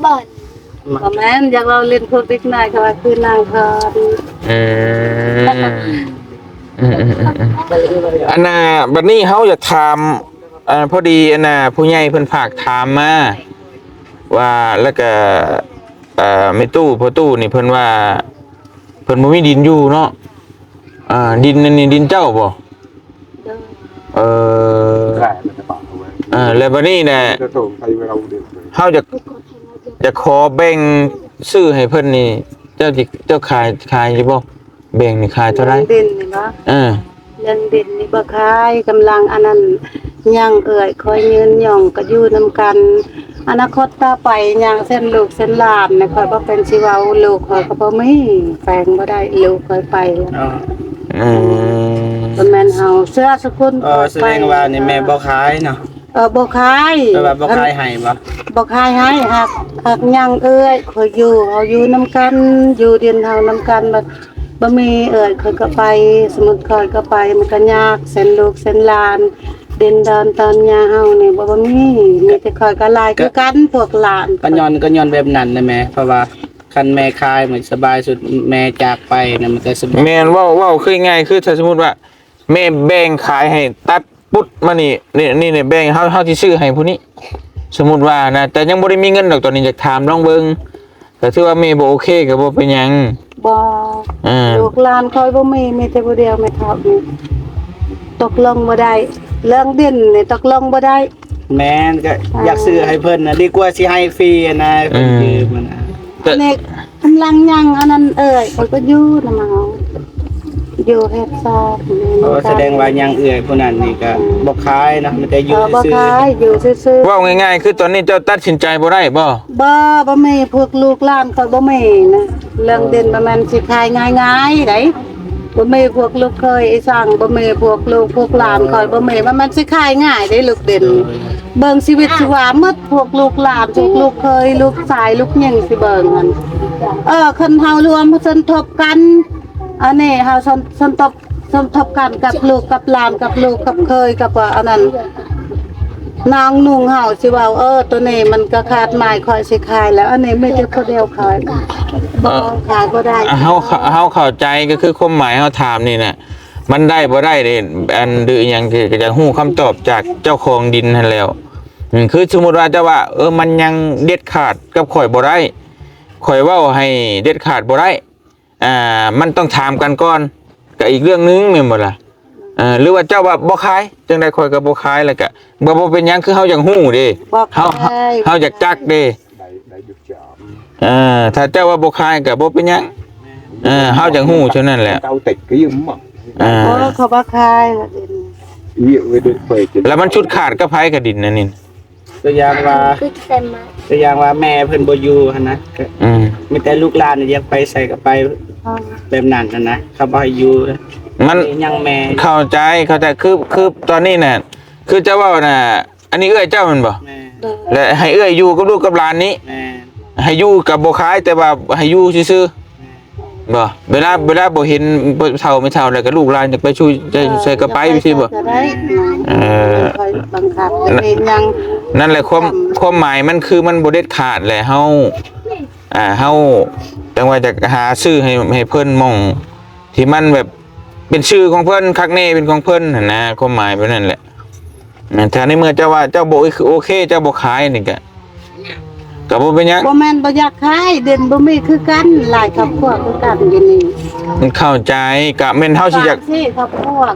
ບໍ່ ບໍ່ແມ່ນ ຢາກເວົ້າຫຼິ້ນພວກເດັກນ້ອຍ ເຂົາວ່າຄືນາງຂານ. ອືມ ອືມໆໆໆ ອັນນ່າ ບັດນີ້ເຮົາຢາກຖາມ ອ່າ ພໍດີ ອັນນ່າ ຜູ້ໃຫຍ່ເພິ່ນຝາກຖາມມາວ່າ ແລ້ວກະ ອ່າ ແມ່ຕູ້ ພໍ່ຕູ້ນີ້ເພິ່ນວ່າ ເພິ່ນບໍ່ມີດິນຢູ່ເນາະ. ອ່າ ດິນອັນນີ້ດິນເຈົ້າບໍ່? ໂດຍ. ເອີ ເອີ ແລ້ວບັດນີ້ນະ ເຮົາຢາກ ຢາກຂໍແບ່ງຊື້ໃຫ້ເພິ່ນນີ້ ເຈົ້າຊິ ເຈົ້າຂາຍ ຂາຍຢູ່ບໍ່? ແບ່ງນີ້ຂາຍເທົ່າໃດ? ເລື່ອງດິນນີ້ບໍ່? ເອີ ເລື່ອງດິນນີ້ບໍ່ຂາຍ ກຳລັງອັນນັ້ນ ຍັງເອື້ອຍ ຂ້ອຍຍືນຫຍ້ອງກໍຢູ່ນຳກັນ. ອະນາຄົດຕໍ່ໄປຫຍັງເຊັ່ນລູກເຊັ່ນຫຼານນະ ຂ້ອຍບໍ່ເປັນຊິເວົ້າ ລູກຂ້ອຍກໍບໍ່ມີ ແປງບໍ່ໄດ້ ລູກຂ້ອຍໄປແລ້ວ. ອືມ ບໍ່ແມ່ນເຮົາເຊື່ອສະກຸນ. ເອີ ສະແດງວ່ານີ້ແມ່ບໍ່ຂາຍເນາະ. ເອີ ບໍ່ຂາຍ. ແປວ່າບໍ່ຂາຍໃຫ້ບໍ່? ບໍ່ຂາຍໃຫ້ ຫາກ ຫາກຍັງເອື້ອຍຂ້ອຍຢູ່ ເຮົາຢູ່ນຳກັນ ຢູ່ດິນເຮົານຳກັນ ບັດ ບໍ່ມີເອື້ອຍຂ້ອຍກໍໄປ ສົມມຸດຂ້ອຍກໍໄປ ມັນກໍຍາກ ເຊັ່ນລູກເຊັ່ນຫຼານ ດິນດອນຕອນຫຍ້າເຮົານີ້ບໍ່ ບໍ່ມີ ມີແຕ່ຂ້ອຍກໍຫຼາຍຄືກັນ ພວກຫຼານ. ກໍຍ້ອນ ກໍຍ້ອນແບບນັ້ນນະແມ່ ເພາະວ່າຄັນແມ່ຂາຍມັນສະບາຍສຸດ ແມ່ຈາກໄປນະ ມັນກໍສະບາຍ. ແມ່ນ ເວົ້າ ເວົ້າຄືງ່າຍ ຄືຖ້າສົມມຸດວ່າແມ່ແບ່ງຂາຍໃຫ້ ຕັດປຸດມານີ້ ນີ້ ນີ້ ນີ້ແບ່ງ ເຮົາ ເຮົາຊິຊື້ໃຫ້ຜູ້ນີ້ ສົມມຸດວ່ານະ ແຕ່ຍັງບໍ່ໄດ້ມີເງິນດອກ ຕອນນີ້ຢາກຖາມລອງເບິ່ງ ກໍຖືວ່າແມ່ບໍ່ໂອເຄກໍບໍ່ເປັນຫຍັງ. ບໍ່ ເອີ ລູກຫຼານຂ້ອຍບໍ່ມີ ມີແຕ່ຜູ້ດຽວແມ່ເຖົ້ານີ້ ຕົກລົງບໍ່ໄດ້ ເລື່ອງດິນນີ້ຕົກລົງບໍ່ໄດ້. ແມ່ນ ກໍ ອ່າ ຢາກຊື້ໃຫ້ເພິ່ນນະ ດີກວ່າຊິໃຫ້ຟຣີນະ ເພິ່ນ ອືມ ຢືມນະ. ແຕ່ ອັນນີ້ກຳລັງຍັງອັນນັ້ນເອີຍ ຂ້ອຍກໍຢູ່ນຳເຮົາ ຢູ່ເຮັດຊອກ. ໂອ້ ສະແດງວ່າຍັງເອື້ອຍຜູ້ນັ້ນນີ້ກໍບໍ່ຂາຍເນາະ, ມີແຕ່ຢູ່ ເອີ ບໍ່ຂາຍ ຊື່ໆ ຢູ່ຊື່ໆ. ເວົ້າງ່າຍໆ ຄືຕອນນີ້ເຈົ້າຕັດສິນໃຈບໍ່ໄດ້ບໍ່? ບໍ່ ບໍ່ມີ, ພວກລູກຫຼານຂ້ອຍບໍ່ມີນະ. ເລື່ອງດິນບໍ່ແມ່ນຊິຂາຍງ່າຍໆໃດ໋. ບໍ່ມີພວກລູກເຂີຍອີສັງ, ບໍ່ມີພວກລູກພວກຫຼານຂ້ອຍບໍ່ມີ, ບໍ່ແມ່ນຊິຂາຍງ່າຍເດ້ລູກດິນ. ໂດຍ ເບິ່ງຊີວິດຊີວາໝົດ, ພວກລູກຫຼານ ພວກລູກເຂີຍ ລູກຊາຍ ລູກຍິງ ຊິເບິ່ງຫັ້ນ. ເອີ ຄັນເຮົາລວມສົມທົບກັນ ອັນນີ້ເຮົາສົມ ສົມທົບ ສົມທົບກັນກັບລູກກັບຫຼານ ກັບລູກກັບເຂີຍ ກັບວ່າອັນນັ້ນ ນາງນຸ່ງເຮົາຊິເວົ້າ ເອີ ໂຕນີ້ມັນກໍຂາດໝາຍ ຂ້ອຍຊິຂາຍແລ້ວ. ອັນນີ້ມີແຕ່ຜູ້ດຽວຂາຍ ບໍ່ຂາຍບໍ່ໄດ້. ເຮົາ ເຮົາເຂົ້າໃຈ ກໍຄືຄວາມໝາຍເຮົາຖາມນີ້ນະ ມັນໄດ້ບໍ່ໄດ້ເດ້ ອັນ ຫຼືອີຫຍັງ ກໍຢາກຮູ້ຄຳຕອບຈາກເຈົ້າຂອງດິນຫັ້ນແລ້ວ. ອືມ ຄືສົມມຸດວ່າເຈົ້າວ່າ ເອີ ມັນຍັງເດັດຂາດກັບຂ້ອຍບໍ່ໄດ້, ຂ້ອຍເວົ້າໃຫ້ເດັດຂາດບໍ່ໄດ້. ອ່າ ມັນຕ້ອງຖາມກັນກ່ອນ ກໍອີກເລື່ອງໜຶ່ງແມ່ນບໍ່ລະ? ເອີ ຫຼືວ່າເຈົ້າວ່າບໍ່ຂາຍ ຈັ່ງໃດຂ້ອຍກໍບໍ່ຂາຍ ແລ້ວກໍບໍ່ ບໍ່ເປັນຫຍັງ ຄືເຮົາຢາກຮູ້ເດ້ ເຮົາ ເຮົາຢາກຈັກເດ້. ເອີ ຖ້າເຈົ້າວ່າບໍ່ຂາຍກໍບໍ່ເປັນຫຍັງ ເອີ ເຮົາຢາກຮູ້ເທົ່ານັ້ນແຫຼະ. ເອີ ເຂົາບໍ່ຂາຍ ແລ້ວມັນຊຸດຂາດກັບໃຜ ກະດິນອັນນີ້? ຕົວຢ່າງວ່າ ຄືແຕ່ມາ ຕົວຢ່າງວ່າແມ່ເພິ່ນບໍ່ຢູ່ຫັ້ນນະ ອືມ ມີແຕ່ລູກຫຼານຢາກໄປໃສກໍໄປ ອໍ ແບບນັ້ນຫັ້ນນະ ເຂົາບໍ່ໃຫ້ຢູ່. ມັນຍັງແມ່ ເຂົ້າໃຈ ເຂົ້າໃຈ ຄື ຄືຕອນນີ້ນະ ຄືເຈົ້າເວົ້ານະ ອັນນີ້ເອື້ອຍເຈົ້າແມ່ນບໍ່? ແມ່ນ ໂດຍ ແລະໃຫ້ເອື້ອຍຢູ່ກັບລູກກັບຫຼານນີ້ ແມ່ນ ໃຫ້ຢູ່ກໍບໍ່ຂາຍ ແຕ່ວ່າໃຫ້ຢູ່ຊື່ໆ ແມ່ນ ບໍ່ ເວລາ ເວລາບໍ່ເຫັນເຖົ້າ ແມ່ເຖົ້າ ແລ້ວກໍລູກຫຼານຢາກໄປສູ່ໃສ ໃສກໍໄປ ຈັ່ງຊີ້ບໍ່? ກໍໄດ້ ເອີ ຂ້ອຍບັງຄັບ ນ- ເຮັດຫຍັງ ນັ້ນແຫຼະ ຄວາມ ຄວາມໝາຍມັນຄືມັນບໍ່ເດັດຂາດແຫຼະ ເຮົາ ອ່າ ເຮົາຈັ່ງວ່າຈະຫາຊື້ໃຫ້ ໃຫ້ເພິ່ນໝ່ອງທີ່ມັນແບບເປັນຊື່ຂອງເພິ່ນ ຄັກແນ່ເປັນຂອງເພິ່ນຫັ້ນນະ ຄວາມໝາຍແບບນັ້ນແຫຼະ. ແມ່ນ ຖ້າໃນເມື່ອເຈົ້າວ່າເຈົ້າບໍ່ໂອເຄ ເຈົ້າບໍ່ຂາຍນີ້ກະ ກະບໍ່ເປັນຫຍັງ. ບໍ່ແມ່ນບໍ່ຢາກຂາຍ ເດັ່ນບໍ່ມີຄືກັນ ຫຼາຍຄອບຄົວຄືກັນຢູ່ນີ້. ເຂົ້າໃຈ ກະແມ່ນເຮົາຊິຢາກ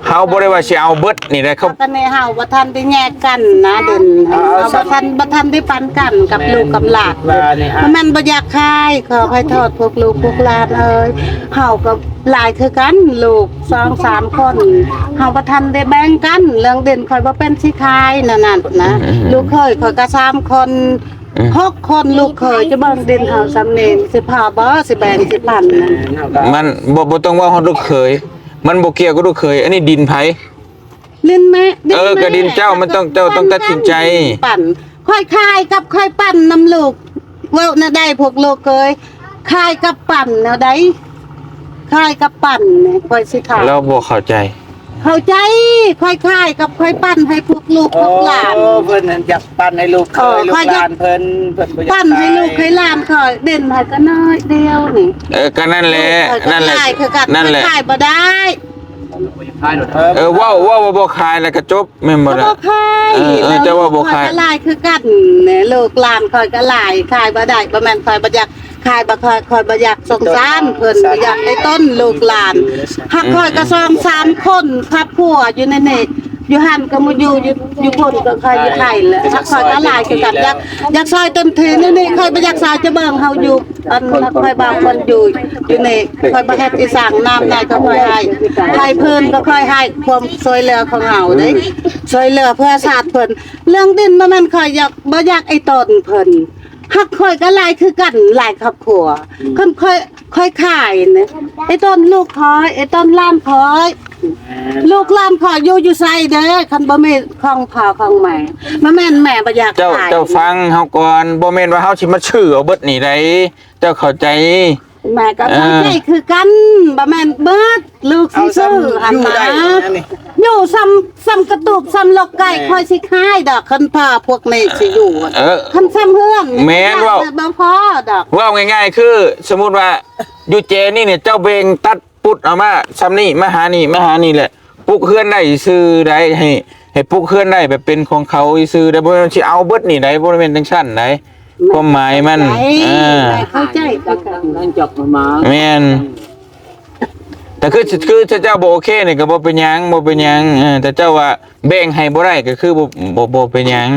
ເຮົາບໍ່ໄດ້ວ່າຊິເອົາເບິດນີ້ໄດ໋ ເຂົາ ຕອນນີ້ເຮົາບໍ່ທັນໄດ້ແຍກກັນນະ ເດັ່ນ ເຮົາບໍ່ທັນ ບໍ່ທັນໄດ້ປັນກັນກັບລູກກັບຫຼານ. ບໍ່ແມ່ນບໍ່ຢາກຂາຍ ຂໍໃຫ້ໂທດພວກລູກພວກຫຼານເອີຍ ເຮົາກໍຫຼາຍຄືກັນ ລູກ ສອງສາມຄົນ ເຮົາບໍ່ທັນໄດ້ແບ່ງກັນ ເລື່ອງດິນຂ້ອຍບໍ່ເປັນຊິຂາຍນັ້ນນະ. ອືມໆໆ ລູກເຂີຍຂ້ອຍກໍສາມຄົນ ອືມ ຫົກຄົນ ລູກເຂີຍຈະເບິ່ງດິນເຮົາສ່ຳນີ້ ຊິພໍບໍ່ ຊິແບ່ງ ຊິປັນນັ້ນ. ມັນບໍ່ ບໍ່ຕ້ອງເວົ້າຮອດລູກເຂີຍ ມັນບໍ່ກ່ຽວກັບລູກເຂີຍ ອັນນີ້ດິນໃຜ? ດິນແມ່ ເອີ ດິນແມ່ ກໍດິນເຈົ້າ ມັນຕ້ອງ ເຈົ້າຕ້ອງຕັດສິນໃຈ ປັນ ຂ້ອຍຂາຍກັບຂ້ອຍປັນນຳລູກ ເວົ້າແນວໃດພວກລູກເອີຍ? ຂາຍກັບປັນແນວໃດ? ຂາຍກັບປັນນີ້ ຂ້ອຍຊິຂາຍ ລາວບໍ່ເຂົ້າໃຈ. ເຂົ້າໃຈ ຂ້ອຍຂາຍກັບຂ້ອຍປັນໃຫ້ພວກລູກພວກຫຼານ. ໂອ້ ເພິ່ນນັ້ນຢາກປັນໃຫ້ລູກເຂີຍ ເອີ ລູກຫຼານເພິ່ນ ເພິ່ນບໍ່ຢາກປັນໃຫ້ລູກໃຫ້ຫຼານຂ້ອຍ ເດັ່ນໃຫ້ກໍນ້ອຍດຽວນີ້. ເອີ ກໍນັ້ນແຫຼະ ນັ້ນແຫຼະ ນັ້ນແຫຼະ ຂາຍບໍ່ໄດ້. ເອີ ເວົ້າ ເວົ້າວ່າບໍ່ຂາຍແລ້ວກໍຈົບ ແມ່ນບໍ່ລະ? ບໍ່ຂາຍ ເອີ ເອີ ເຈົ້າວ່າບໍ່ຂາຍ ຂ້ອຍກໍຫຼາຍຄືກັນ ລູກຫຼານຂ້ອຍກໍຫຼາຍ ຂາຍບໍ່ໄດ້ ບໍ່ແມ່ນຂ້ອຍບໍ່ຢາກຂາຍ ບໍ່ ຂ້ອຍ ຂ້ອຍບໍ່ຢາກສົງສານເພິ່ນ ບໍ່ຢາກໃຫ້ຕົ້ນລູກຫຼານ ຫາກຂ້ອຍກໍສອງສາມຄົນ ຄອບຄົວຢູ່ໃນນີ້ ຢູ່ຫັ້ນກໍມາຢູ່ ຢູ່ ຢູ່ພຸ້ນກໍຂ້ອຍຢູ່ໄທແຫຼະ ຫາກຂ້ອຍກໍຫຼາຍຄືກັນ ຢາກ ຢາກຊ່ອຍເຕັມທີ່ ໃນນີ້ຂ້ອຍບໍ່ຢາກຊ່ອຍ ຈະເບິ່ງເຮົາຢູ່ ອັນຂ້ອຍບາງຄົນຢູ່ ຢູ່ນີ້ ຂ້ອຍບໍ່ເຮັດອີສັງ ນ້ຳໃດກໍຂ້ອຍໃຫ້ ໃຫ້ພື້ນກໍຂ້ອຍໃຫ້ ຄວາມຊ່ວຍເຫຼືອຂອງເຮົາເດ້ ຊ່ວຍເຫຼືອເພື່ອຊາດເພິ່ນ. ເລື່ອງດິນບໍ່ແມ່ນຂ້ອຍຢາກ ບໍ່ຢາກໄອ້ຕົ້ນເພິ່ນ ຫາກຂ້ອຍກໍຫຼາຍຄືກັນ ຫຼາຍຄອບຄົວ ຄັນຂ້ອຍ ຂ້ອຍຂາຍນະ ໄອ້ຕົ້ນລູກຂ້ອຍ ໄອ້ຕົ້ນຫຼານຂ້ອຍ ລູກຫຼານຂ້ອຍຢູ່ ຢູ່ໃສເດ້ ຄັນບໍ່ມີຂອງພໍ່ຂອງແມ່ ບໍ່ແມ່ນແມ່ບໍ່ຢາກຂາຍ. ເຈົ້າ ເຈົ້າຟັງເຮົາກ່ອນ ບໍ່ແມ່ນວ່າເຮົາຊິມາຊື້ເອົາເບິດນີ້ໃດ ເຈົ້າເຂົ້າໃຈ ແມ່ກໍເຂົ້າໃຈຄືກັນ ບໍ່ແມ່ນເບິດລູກຊິຊື້ຫັ້ນນະ ຢູ່ສ່ຳ ສ່ຳກະຕູບ ສ່ຳລົກໄກ່ ຂ້ອຍຊິຂາຍດອກ ຄັນພາພວກນີ້ຊິຢູ່ ເອີ ຄັນສ່ຳເຮືອນ ແມ່ນເວົ້າ ບໍ່ພໍດອກ. ເວົ້າງ່າຍໆ ຄືສົມມຸດວ່າຢູ່ເຈນີ້ນີ້ ເຈົ້າແບ່ງຕັດ ປຸດເອົາມາຊ່ຳນີ້ ມາຫານີ້ ມາຫານີ້ແຫຼະ ປຸກເຮືອນໄດ້ຊື່ໃດ ໃຫ້ ໃຫ້ປຸກເຮືອນໄດ້ແບບເປັນຂອງເຂົາຊື່ໃດ ບໍ່ແມ່ນຊິເອົາເບິດນີ້ໃດ ບໍ່ແມ່ນຈັ່ງຊັ້ນໃດ ຄວາມໝາຍມັນ ເອີ ເຂົ້າໃຈ ແມ່ນ ແຕ່ຄື ຄືຖ້າເຈົ້າບໍ່ໂອເຄນີ້ກໍບໍ່ເປັນຫຍັງ ບໍ່ເປັນຫຍັງ ເອີ ຖ້າເຈົ້າວ່າແບ່ງໃຫ້ບໍ່ໄດ້ກໍຄືບໍ່ ບໍ່ ບໍ່ເປັນຫຍັງ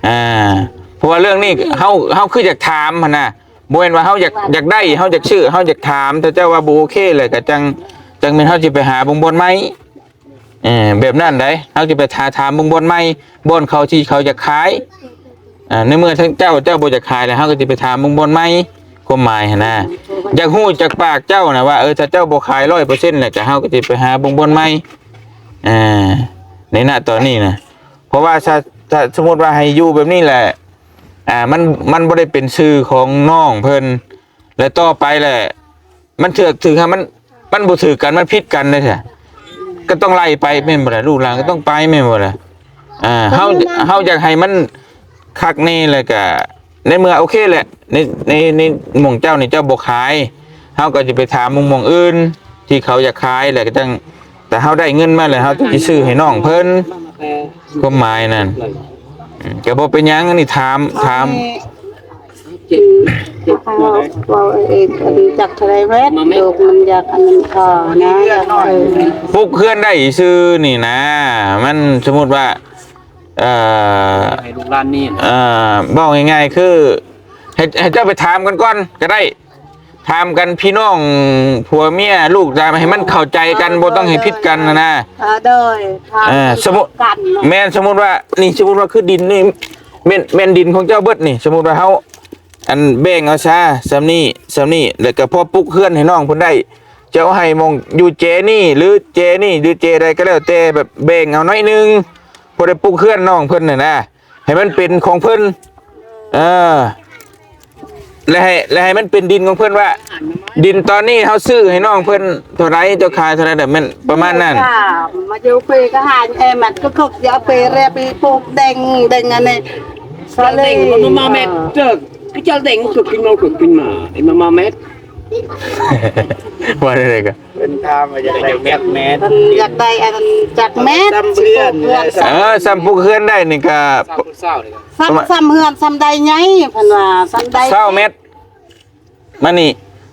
ອ່າ ເພາະວ່າເລື່ອງນີ້ເຮົາ ເຮົາຄືຢາກຖາມຫັ້ນນະ ບໍ່ແມ່ນວ່າເຮົາຢາກ ຢາກໄດ້ ເຮົາຢາກຊື້ ເຮົາຢາກຖາມ ຖ້າເຈົ້າວ່າບໍ່ໂອເຄແລ້ວກໍຈັ່ງ ຈັກແມ່ນເຮົາຊິໄປຫາເບິ່ງບ່ອນໃໝ່ ເອີ ແບບນັ້ນໃດ ເຮົາຊິໄປຖາ ຖາມເບິ່ງບ່ອນໃໝ່ ບ່ອນເຂົາທີ່ເຂົາຢາກຂາຍ. ອ່າ ໃນເມື່ອທາງເຈົ້າ ເຈົ້າບໍ່ຢາກຂາຍແລ້ວ ເຮົາກໍຊິໄປຖາມເບິ່ງບ່ອນໃໝ່ ຄວາມໝາຍຫັ້ນນະ. ຢາກຮູ້ຈາກປາກເຈົ້ານະວ່າ ເອີ ຖ້າເຈົ້າບໍ່ຂາຍຮ້ອຍເປີເຊັນແລ້ວ ກໍເຮົາກໍຊິໄປຫາເບິ່ງບ່ອນໃໝ່ ອ່າ ໃນນະຕອນນີ້ນະ. ເພາະວ່າຖ້າ ຖ້າສົມມຸດວ່າໃຫ້ຢູ່ແບບນີ້ແຫຼະ ອ່າ ມັນ ມັນບໍ່ໄດ້ເປັນຊື່ຂອງນ້ອງເພິ່ນ ແລະ ຕໍ່ໄປແຫຼະ ມັນຖືກ ຖືກໃຫ້ມັນ ມັນບໍ່ຖືກກັນ ມັນຜິດກັນເດ້ ກໍຕ້ອງໄລ່ໄປແມ່ນບໍ່ລະ? ລູກຫຼານກໍຕ້ອງໄປແມ່ນບໍ່ລະ? ອ່າ ເຮົາ ເຮົາຢາກໃຫ້ມັນຄັກແນ່ ແລ້ວກະໃນເມື່ອໂອເຄແຫຼະ ໃນ ໃນ ໃນໝ່ອງເຈົ້ານີ້ເຈົ້າບໍ່ຂາຍ ເຮົາກໍຈະໄປຖາມໝ່ອງ ໝ່ອງອື່ນທີ່ເຂົາຢາກຂາຍ ແລ້ວກໍຈັ່ງ ແຕ່ເຮົາໄດ້ເງິນມາແລ້ວ ເຮົາຈະຊື້ໃຫ້ນ້ອງເພິ່ນ ຄວາມໝາຍນັ້ນ. ອືມ ກໍບໍ່ເປັນຫຍັງ ອັນນີ້ຖາມ ຖາມ ເຮົາເວົ້າເອງ ອັນຈັກເທົ່າໃດແມັດ ລູກມັນຢາກອັນນັ້ນພໍນະ ຢາກ ເອີ ປຸກເຮືອນໄດ້ຊື່ນີ້ນະ ມັນສົມມຸດວ່າ ເອີ ໃຫ້ລູກຫຼານນີ້ ເອີ ເວົ້າງ່າຍໆ ຄື ໃຫ້ ໃຫ້ເຈົ້າໄປຖາມກັນກ່ອນກໍໄດ້ ຖາມກັນພີ່ນ້ອງ ຜົວເມຍ ລູກຫຼານ ໃຫ້ມັນເຂົ້າໃຈກັນ ບໍ່ຕ້ອງໃຫ້ຜິດກັນນະນະ. ເອີ ໂດຍ ຖາມ ເອີ ສົມມຸດ ກັນເນາະ ແມ່ນ ສົມມຸດວ່າ ນີ້ ສົມມຸດວ່າຄືດິນນີ້ ແມ່ນ ແມ່ນດິນຂອງເຈົ້າເບິດນີ້ ສົມມຸດວ່າເຮົາ ອັນ ແບ່ງເອົາຊະ ສ່ຳນີ້ ສ່ຳນີ້ ແລ້ວກໍພໍປຸກເຮືອນໃຫ້ນ້ອງເພິ່ນໄດ້ ເຈົ້າໃຫ້ໝ່ອງຢູ່ເຈນີ້ ຫຼື ເຈນີ້ ຫຼື ເຈໃດກໍແລ້ວແຕ່ ແບບແບ່ງເອົາໜ້ອຍໜຶ່ງ ພໍໄດ້ປຸກເຮືອນນ້ອງເພິ່ນຫັ້ນນະ ໃຫ້ມັນເປັນຂອງເພິ່ນ ເອີ ແລະໃຫ້ ແລະໃຫ້ມັນເປັນດິນຂອງເພິ່ນວ່າ ດິນຕອນນີ້ເຮົາຊື້ໃຫ້ນ້ອງເພິ່ນເທົ່າໃດ ເຈົ້າຂາຍເທົ່າໃດ ແບບແມ່ນປະມານນັ້ນ. ມາຢູ່ປີກະຫາຍແອມັດກໍຄົກຢາໄປແລໄປປູກແດງ ແດງອັນນີ້ ເຈົ້າເດັງມາແມັດເຕີກ ຄືເຈົ້າເດັງຄືກິນມາຄືກິນມາ ມາແມັດ ວ່າໄດ້ກໍ ເພິ່ນຖາມວ່າຢາກໄດ້ຈັກແມັດ ເພິ່ນຢາກໄດ້ອັນຈັກແມັດ ສ່ຳເຮືອນ ເອີ ສ່ຳປຸກເຮືອນໄດ້ນີ້ກໍ ສ່ຳ ສ່ຳເຮືອນ ສ່ຳໃດໃຫຍ່ ເພິ່ນວ່າສ່ຳໃດຊາວແມັດ ມານີ້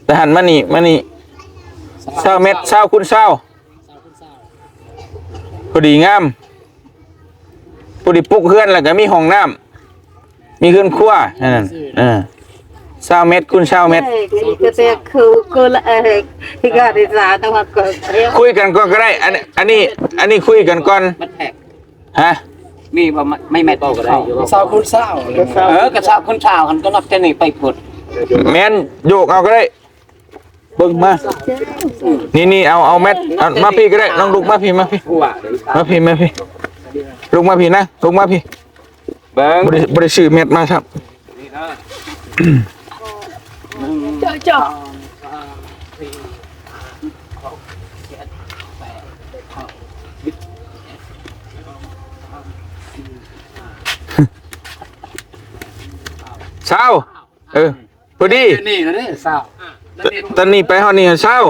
ຕາຫັນມານີ້ ມານີ້ ຊາວແມັດ ຊາວຄູນຊາວ ພໍດີງາມ ພໍດີປຸກເຮືອນ ແລ້ວກໍມີຫ້ອງນ້ຳ ມີເຮືອນຄົວ ອັນນັ້ນ ເອີ ຊາວແມັດຄູນຊາວແມັດ ເອີ ກໍແຕ່ຄື ຄືລະ ເອີ ຄືກະໄດ້ສາ ແຕ່ວ່າກໍ ຄຸຍກັນກ່ອນກໍໄດ້ ອັນ ອັນນີ້ ອັນນີ້ຄຸຍກັນກ່ອນ ມັນແທກ ຮະ ມີບໍ່ ໄມ້ແມັດກໍໄດ້ຢູ່ ຊາວຄູນຊາວ ເອີ ກໍຊາວຄູນຊາວຫັ້ນ ກໍນັບແຕ່ນີ້ໄປພຸ້ນ ແມ່ນ ໂຍກເອົາກໍໄດ້ ເບິ່ງມາ ນີ້ໆ ເອົາ ເອົາແມັດ ເອົາມາພີ້ກໍໄດ້ ນ້ອງລຸກມາພີ້ ມາພີ້ ມາພີ້ ມາພີ້ ລຸກມາພີ້ນະ ລຸກມາພີ້ ເບິ່ງ ບໍ່ໄດ້ ບໍ່ໄດ້ຊື້ແມັດມາຊ້ຳ ນີ້ເດີ ເຈົ້າ ເຈົ້າ ຊາວ ເອີ ພໍດີ ນີ້ນະເດ້ ຊາວ ຕ- ຕອນນີ້ໄປຮອດນີ້ຊາວ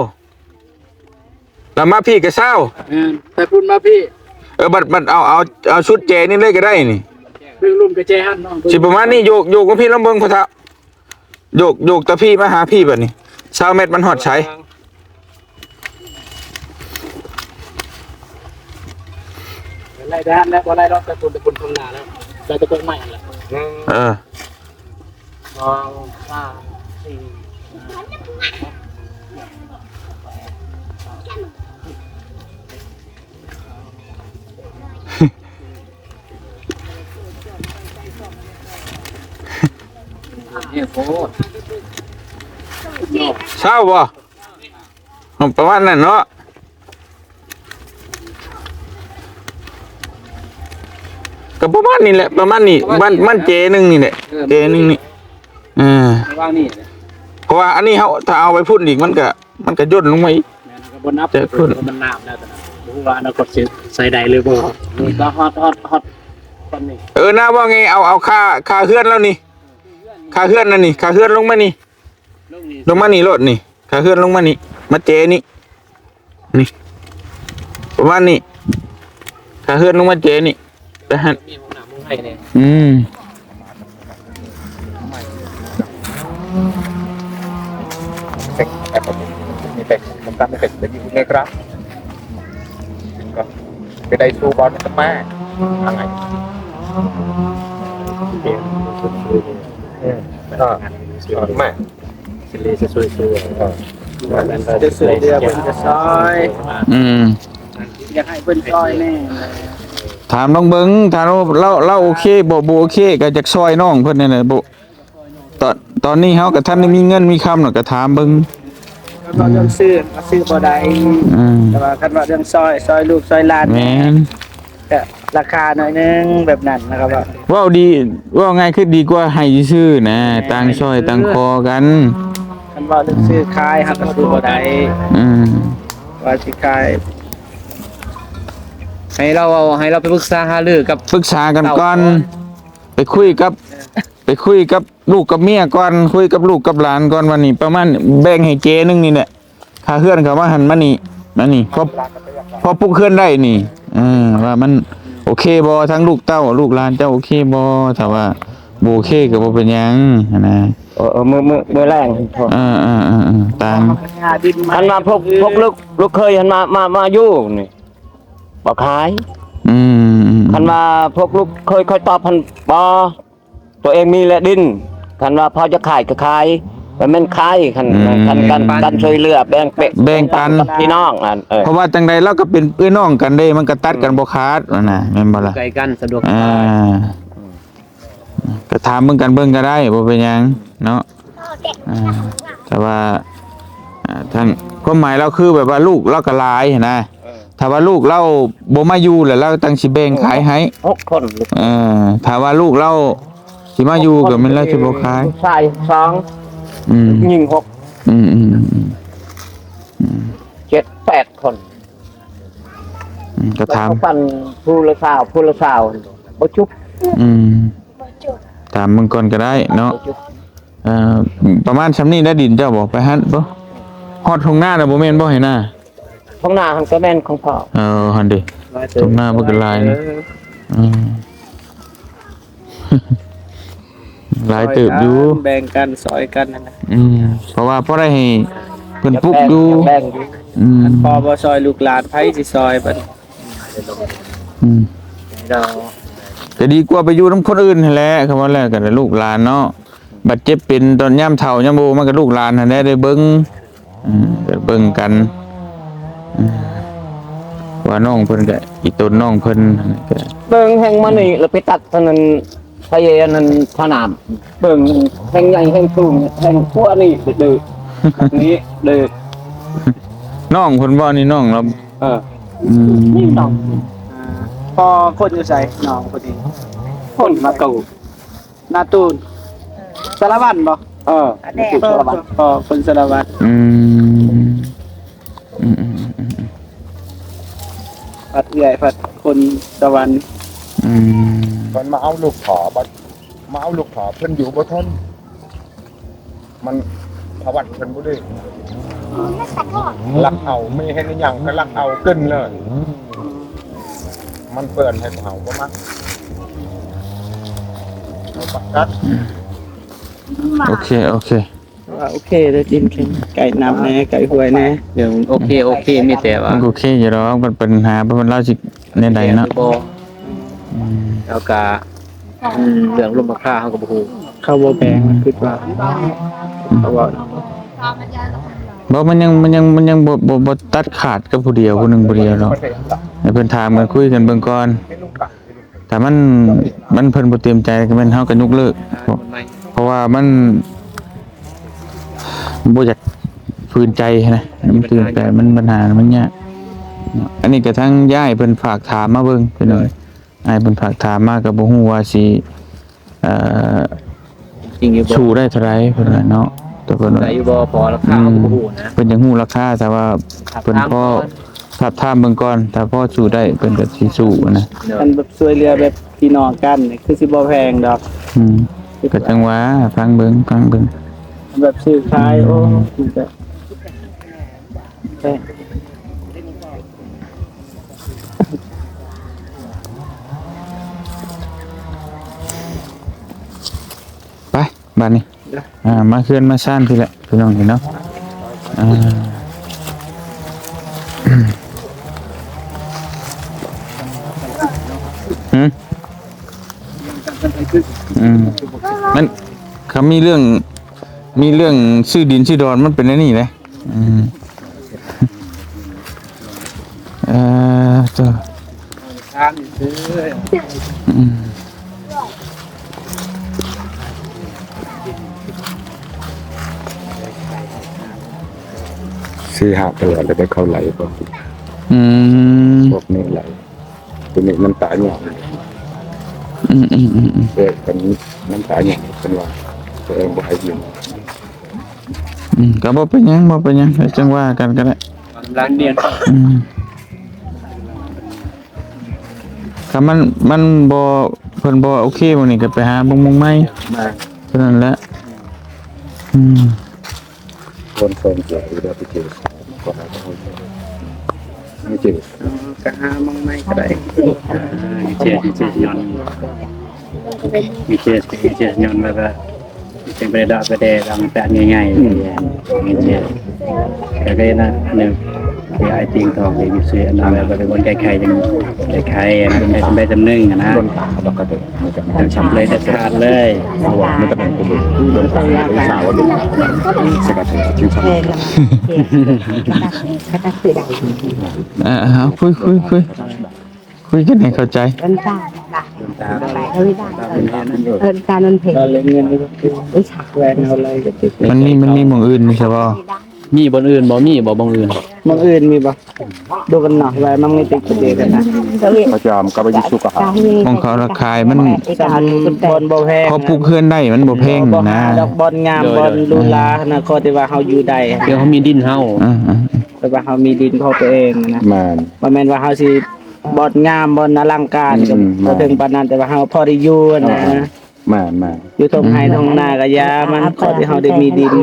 ແລ້ວມາພີ້ກໍຊາວ ແມ່ນ ແຕ່ພຸ້ນມາພີ້ ເອີ ບັດ ບັດເອົາ ເອົາ ເອົາຊຸດແຈນີ້ເລີຍກໍໄດ້ນີ້ ເບິ່ງລຸ່ມກະແຈຫັ້ນເນາະ ຊິປະມານນີ້ ໂຍກ ໂຍກມາພີ້ລອງເບິ່ງພໍ່ເຖົ້າ ໂຍກ ໂຍກຕາພີ້ມາຫາພີ້ບັດນີ້ ຊາວແມັດມັນຮອດໃສ? ໄລ່ໄດ້ຫັ້ນແຫຼະ ບໍ່ໄລ່ດອກ ແຕ່ປຸນ ແຕ່ປຸນຂ້າງໜ້າແລ້ວ ໄດ້ແຕ່ຕົ້ນໄມ້ຫັ້ນແຫຼະ ເອີ ສອງ ສາມ ສີ່ ຫ້າ ຫົກ ເຈັດ ແປດ ເກົ້າ ສິບ ເອີ ໂອ້ ຊາວບໍ່? ປະມານນັ້ນເນາະ ກໍປະມານນີ້ແຫຼະ ປະມານນີ້ ປະມານນີ້ ມັນ ມັນເຈໜຶ່ງນີ້ແຫຼະ ເອີ ເຈໜຶ່ງນີ້ ເອີ ປະມານນີ້ແຫຼະ ເພາະວ່າອັນນີ້ເຮົາ ຖ້າເອົາໄປພຸ້ນອີກ ມັນກໍ ມັນກໍຫຍົດລົງມາອີກ ແມ່ນ ກໍບໍ່ນັບ ແຕ່ພຸ້ນ ມັນນ້ຳແລ້ວ ແຕ່ບໍ່ຮູ້ວ່າອະນາຄົດຊິໃຊ້ໄດ້ຫຼືບໍ່ ນີ້ກໍຮອດ ຮອດ ຮອດປານນີ້ ເອີ ນາ ວ່າໄງ ເອົາ ເອົາຄ່າ ຄ່າເຮືອນແລ້ວນີ້ ຄ່າເຮືອນນັ້ນນີ້ ຄ່າເຮືອນລົງມານີ້ ລົງມານີ້ໂລດນີ້ ຄ່າເຮືອນລົງມານີ້ ມາເຈນີ້ ນີ້ ປະມານນີ້ ຄ່າເຮືອນລົງມາເຈນີ້ ໄປຫັ້ນ ມີຫ້ອງນ້ຳຫ້ອງໄຮ່ແດ່ ອືມ ເປັກ ເປັກ ເປັກ ເປັກ ເປັກ ເປັກ ເປັກ ເປັກ Kedai suruh bawa ke tempat. Angai. Okey. Ha. Ha. Mak. Sili sesuai-suai. Ha. ຈະຊ່ວຍເຫຼືອເພິ່ນກະຊ່ອຍ ອືມ ຢາກໃຫ້ເພິ່ນຊ່ອຍແດ່. ຖາມລອງເບິ່ງ ຖ້າລາວ ລາວ ລາວໂອເຄບໍ່ ບໍ່ໂອເຄກະຢາກຊ່ອຍນ້ອງເພິ່ນນັ້ນແຫຼະ ບໍ່ ຕອນ ຕອນນີ້ເຮົາກະທັນໄດ້ມີເງິນມີຄຳ ລະກະຖາມເບິ່ງ. ຄັນເວົ້າເລື່ອງຊື້ ກະຊື້ບໍ່ໄດ້ ອືມ ແຕ່ວ່າຄັນເວົ້າເລື່ອງຊ່ອຍ ຊ່ອຍລູກຊ່ອຍຫຼານ ແມ່ນ ກະລາຄາໜ້ອຍໜຶ່ງແບບນັ້ນນະຄັບ. ເວົ້າດີ ເວົ້າງ່າຍຄືດີກວ່າໃຫ້ຊື່ໆນະ ເອີ ຕ່າງຊ່ອຍຕ່າງຂໍກັນ. ຄັນເວົ້າເລື່ອງຊື້ຂາຍ ເຮົາກະຊື້ບໍ່ໄດ້ ອືມ ວ່າຊິຂາຍ ໃຫ້ລາວເວົ້າ ໃຫ້ລາວໄປປຶກສາຫາລືກັບ ປຶກສາກັນກ່ອນ ເຂົາ ໄປຄຸຍກັບ ໄປຄຸຍກັບລູກກັບເມຍກ່ອນ ຄຸຍກັບລູກກັບຫຼານກ່ອນ ວ່ານີ້ປະມານແບ່ງໃຫ້ເຈໜຶ່ງນີ້ແຫຼະ ຄ່າເຮືອນເຂົາມາຫັ້ນມານີ້ ມານີ້ ພໍ ພໍປຸກເຮືອນໄດ້ນີ້ ເອີ ວ່າມັນໂອເຄບໍ່ ທັງລູກເຕົ້າລູກຫຼານເຈົ້າໂອເຄບໍ່ ຖ້າວ່າບໍ່ໂອເຄກະບໍ່ເປັນຫຍັງຫັ້ນນະ. ເອີ ເອີ ມື້ ມື້ ມື້ແລງ ເອີ ເອີ ເອີ ເອີ ຕ່າງ ຄັນວ່າພວກ ພວກລູກ ລູກເຂີຍຫັ້ນມາ ມາ ມາຢູ່ນີ້ ບໍ່ຂາຍ ອືມ ອືມ ຄັນວ່າພວກລູກເຂີຍຄ່ອຍຕອບຫັ້ນ ບໍ່ ໂຕເອງມີແລະດິນ ຄັນວ່າພໍຈະຂາຍກະຂາຍ ບໍ່ແມ່ນຂາຍ ຄັນ ອືມ ຄັນການ ການຊ່ວຍເຫຼືອແບ່ງ ແບ່ງ ແບ່ງປັນ ແບ່ງປັນກັບພີ່ນ້ອງ ອັນ ເອີ ເພາະວ່າຈັ່ງໃດລາວກະເປັນເອື້ອຍນ້ອງກັນເດ້ ມັນກະຕັດກັນ ອືມ ບໍ່ຂາດຫັ້ນນະ ແມ່ນບໍ່ລະ ຢູ່ໃກ້ກັນສະດວກ ອ່າ ສະບາຍ ກະຖາມເບິ່ງກັນເບິ່ງກະໄດ້ ບໍ່ເປັນຫຍັງເນາະ ອ່າ ແຕ່ວ່າ ອ່າ ທາງ ຄວາມໝາຍລາວຄືແບບວ່າລູກລາວກະຫຼາຍຫັ້ນນະ ເອີ ຖ້າວ່າລູກລາວບໍ່ມາຢູ່ແລ້ວ ລາວຈັ່ງຊິແບ່ງຂາຍໃຫ້ ຫົກຄົນ ເອີ ຖ້າວ່າລູກລາວຊິມາຢູ່ກະແມ່ນລາວຊິບໍ່ຂາຍ ຜູ້ຊາຍສອງ ອືມ ຍິງຫົກ ອືມ ອືມ ອືມ ເຈັດແປດຄົນ ອືມ ກະຖາມ ເຂົາປັ່ນຜູ້ລະຊາວ ຜູ້ລະຊາວ ບໍ່ຈຸກ ອືມ ຖາມເບິ່ງກ່ອນກະໄດ້ເນາະ ບໍ່ຈຸກ ເອີ ປະມານຊ່ຳນີ້ໄດ້ດິນເຈົ້າບໍ່ ໄປຫັ້ນບໍ່ ຮອດທົ່ງນາລະບໍ່ແມ່ນບໍ່ ໄຮ່ນາ ທົ່ງນາຫັ້ນກະແມ່ນຂອງພໍ່ ເອີ ຫັ້ນເດ ທົ່ງນາເພິ່ນກະຫຼາຍນະ ເອີ ຫຼາຍເຕີບຢູ່ ຊ່ອຍກັນ ແບ່ງກັນ ຊ່ອຍກັນຫັ້ນນະ ອືມ ເພາະວ່າພໍໄດ້ໃຫ້ເພິ່ນປຸກຢູ່ ແບ່ງຢູ່ ອືມ ຄັນພໍ່ບໍ່ຊ່ອຍລູກຫຼານໃຜຊິຊ່ອຍບັດ ອືມ ກະດີກວ່າໄປຢູ່ນຳຄົນອື່ນຫັ້ນແຫຼະ ຄຳວ່າແລ້ວກະລູກຫຼານເນາະ ບາດເຈັບເປັນຕອນຍາມເຖົ້າຍາມໂອ ມັນກະລູກຫຼານຫັ້ນແຫຼະໄດ້ເບິ່ງ ເອີ ກະເບິ່ງກັນ ເອີ ວ່ານ້ອງເພິ່ນກະອີ່ຕົນນ້ອງເພິ່ນຫັ້ນກະ ເບິ່ງແຮ່ງມານີ້ລະໄປຕັດອັນນັ້ນ ໄປອັນນັ້ນທ່ານ້ຳ ເບິ່ງແຮ່ງໃຫຍ່ແຮ່ງສູງແຮ່ງກວ່ານີ້ເດີ ນີ້ເດີ ນ້ອງເພິ່ນບໍ່ ນີ້ນ້ອງລາວ ເອີ ອືມ ນີ້ນ້ອງ ອ່າ ພໍ່ຄົນຢູ່ໃສ ນ້ອງຄົນນີ້ ຄົນມາໂຕ ນາຕູນ ສາລະວັນບໍ່? ເອີ ອັນນີ້ ສາລະວັນ ພໍ່ຄົນສາລະວັນ ອືມ ອືມ ອືມ ອືມ ອືມ ພັດເອື້ອຍ ພັດຄົນສະຫວັນ ອືມ ເພິ່ນມາເອົາລູກພໍ່ ບັດມາເອົາລູກພໍ່ ເພິ່ນຢູ່ບໍ່ທົນ ມັນ ພະວັດເພິ່ນບໍ່ດີ ລັກເອົາ ມີເຫັນອີ່ຫຍັງກະລັກເອົາກິນເລີຍ ມັນເປື້ອນໃຫ້ເຮົາບໍ່ມັກ ເຮົາປະກັດ ອືມ ໂອເຄ ໂອເຄ ວ່າໂອເຄເດີ ກິນ ໃກ້ນ້ຳແດ່ ໃກ້ຫ້ວຍແດ່ ເລື່ອງໂອເຄ ໂອເຄ ມີແຕ່ວ່າ ມັນກະໂອເຄຢູ່ດອກ ມັນປັນຫາ ເພາະມັນລາວຊິແນວໃດເນາະ ບໍ່ ອືມ ແລ້ວກະ ອືມ ເລື່ອງລົມລາຄາເຮົາກະບໍ່ຮູ້ ເຂົາບໍ່ແບ່ງ ອືມ ຄິດວ່າ ເຂົາເວົ້າ ບໍ່ ມັນຍັງ ມັນຍັງ ມັນຍັງບໍ່ ບໍ່ ບໍ່ຕັດຂາດກັບຜູ້ດຽວ ຜູ້ໜຶ່ງຜູ້ດຽວດອກ ໃຫ້ເພິ່ນຖາມກັນ ຄຸຍກັນເບິ່ງກ່ອນ ຖ້າມັນ ມັນ ເພິ່ນບໍ່ເຕັມໃຈກະແມ່ນເຮົາກະຍົກເລີກ ເພາະ ເພາະວ່າມັນບໍ່ຢາກຝືນໃຈຫັ້ນນະ ມັນຕື່ນແຕ່ມັນ ບັນຫາມັນຍາກ ອັນນີ້ກະທາງຍາຍເພິ່ນຝາກຖາມມາເບິ່ງ ພີ່ນ້ອງ ໂດຍ ອ້າຍເພິ່ນຝາກຖາມມາກະບໍ່ຮູ້ວ່າຊິ ເອີ ຈິງຢູ່ບໍ່ ສູ້ໄດ້ເທົ່າໃດເພິ່ນວ່າເນາະ ແຕ່ເພິ່ນວ່າ ໄດ້ຢູ່ບໍ່ ພໍລາຄາ ອືມ ເຮົາກະບໍ່ຮູ້ນະ ເພິ່ນຢາກຮູ້ລາຄາ ຖ້າວ່າເພິ່ນພໍ ຖາມເບິ່ງກ່ອນ ຖ້າພໍສູ້ໄດ້ເພິ່ນກະຊິສູ້ນະ ໂດຍ ຄັນແບບຊ່ວຍເຫຼືອແບບພີ່ນ້ອງກັນນີ້ ຄືຊິບໍ່ແພງດອກ ອືມ ກະຈັ່ງວ່າ ຟັງເບິ່ງ ຟັງເບິ່ງ ແບບຊື້ຂາຍ ອືມ ໂອ້ ມັນກະ ໄປ ບາດນີ້ ອ່າ ມາເຮືອນມາຊານພີ້ແຫຼະ ພີ່ນ້ອງເອີຍເນາະ ອ່າ ຫື ອືມ ມັນ ຄັນມີເລື່ອງ ມີເລື່ອງຊື້ດິນຊື້ດອນ ມັນເປັນແນວນີ້ເດ້. ອືມ ເອີ ໂຕ ທາງນີ້ຊື້ ອືມ ຊື້ຫາກຕະຫຼອດ ແລ້ວໄດ້ເຂົ້າໄຫຼບໍ່? ອືມ ພວກນີ້ໄຫຼ ຕົວນີ້ມັນຕາຍຍາກ ອືມໆໆໆ ເອີ ເພິ່ນ ມັນຕາຍຍາກ ເພິ່ນວ່າ ຕົວເອງບໍ່ໃຫ້ກິນ ອືມ ກໍບໍ່ເປັນຫຍັງ ບໍ່ເປັນຫຍັງ ແລ້ວຈັ່ງວ່າກັນກໍໄດ້ ກຳລັງເດນ ອືມ ຖ້າມັນ ມັນບໍ່ ເພິ່ນບໍ່ໂອເຄໝ່ອງນີ້ ກໍໄປຫາເບິ່ງໝ່ອງໃໝ່ ແມ່ນ ເທົ່ານັ້ນແຫຼະ ອືມ ຄົນເພິ່ນເຈອຢູ່ແລ້ວໄປເຈອ ກໍຫາເຂົາ ໄປເຈອ ກໍຫາໝ່ອງໃໝ່ກໍໄດ້ ເຈອ ເຈອຍ້ອນ ມີເຈ ມີເຈຍ້ອນວ່າ ເປັນໄປໄດ້ດອກ ໄປແດ່ດອກແປະໃຫຍ່ໆ ອືມ ມີເຈ ກໍໄດ້ນະ ໜຶ່ງ ຄືອ້າຍຕິງທອງ ໄປຢູ່ເຊ ອັນນັ້ນ ແລ້ວກໍໄດ້ບ່ອນແກ້ໄຂ ຈັ່ງແກ້ໄຂ ອັນນັ້ນ ໄດ້ສຳເລັດຈຳໜຶ່ງນະ ໂດນຕາດອກກະເຕີ ມັນຈະ ສຳເລັດເດັດຂາດເລີຍ ມັນຈະເປັນຜູ້ໂດນຕາດ ສາວໂດນຕາດ ສະກັດ ເອີ ເອົາ ຄຸຍ ຄຸຍ ຄຸຍ ຄຸຍກັນໃຫ້ເຂົ້າໃຈ ເອີ້ນການ ເອີ້ນການ ເອີ້ນການ ມັນເພັງ ມັນມີ ມັນມີໝ່ອງອື່ນມີຊະບໍ່? ມີບ່ອນອື່ນບໍ່? ມີບໍ່ບ່ອນອື່ນ? ໝ່ອງອື່ນມີບໍ່? ດູກັນເນາະ ວ່າມັນມີຕິດເດກັນນະ ປະຈຳກັບຢູ່ສຸກະຫາ ຂອງເຂົາລະຂາຍມັນ ບ່ອນບໍ່ແພງ ເຂົາປຸກເຮືອນໄດ້ ມັນບໍ່ແພງນະ ບໍ່ຫາດອກ ບ່ອນງາມ ໂດຍ ບ່ອນ ໂດຍ ຫຼູຫຼານະ ຂໍແຕ່ວ່າເຮົາຢູ່ໄດ້ ຄືເຮົາມີດິນເຮົາ ອ່າໆ ແຕ່ວ່າເຮົາມີດິນຂອງຕົວເອງນະ ແມ່ນ ບໍ່ແມ່ນວ່າເຮົາຊິ ບ່ອນງາມ ບ່ອນອະລັງການ ອືມ ກໍບໍ່ເຖິງປານນັ້ນ ແຕ່ວ່າເຮົາພໍໄດ້ຢູ່ນະ ອ່າໆ ແມ່ນໆ ຢູ່ທົ່ງໄຮ່ທົ່ງນາກໍຢ່າມັນ ຂໍແຕ່ເຮົາໄດ້ມີດິນ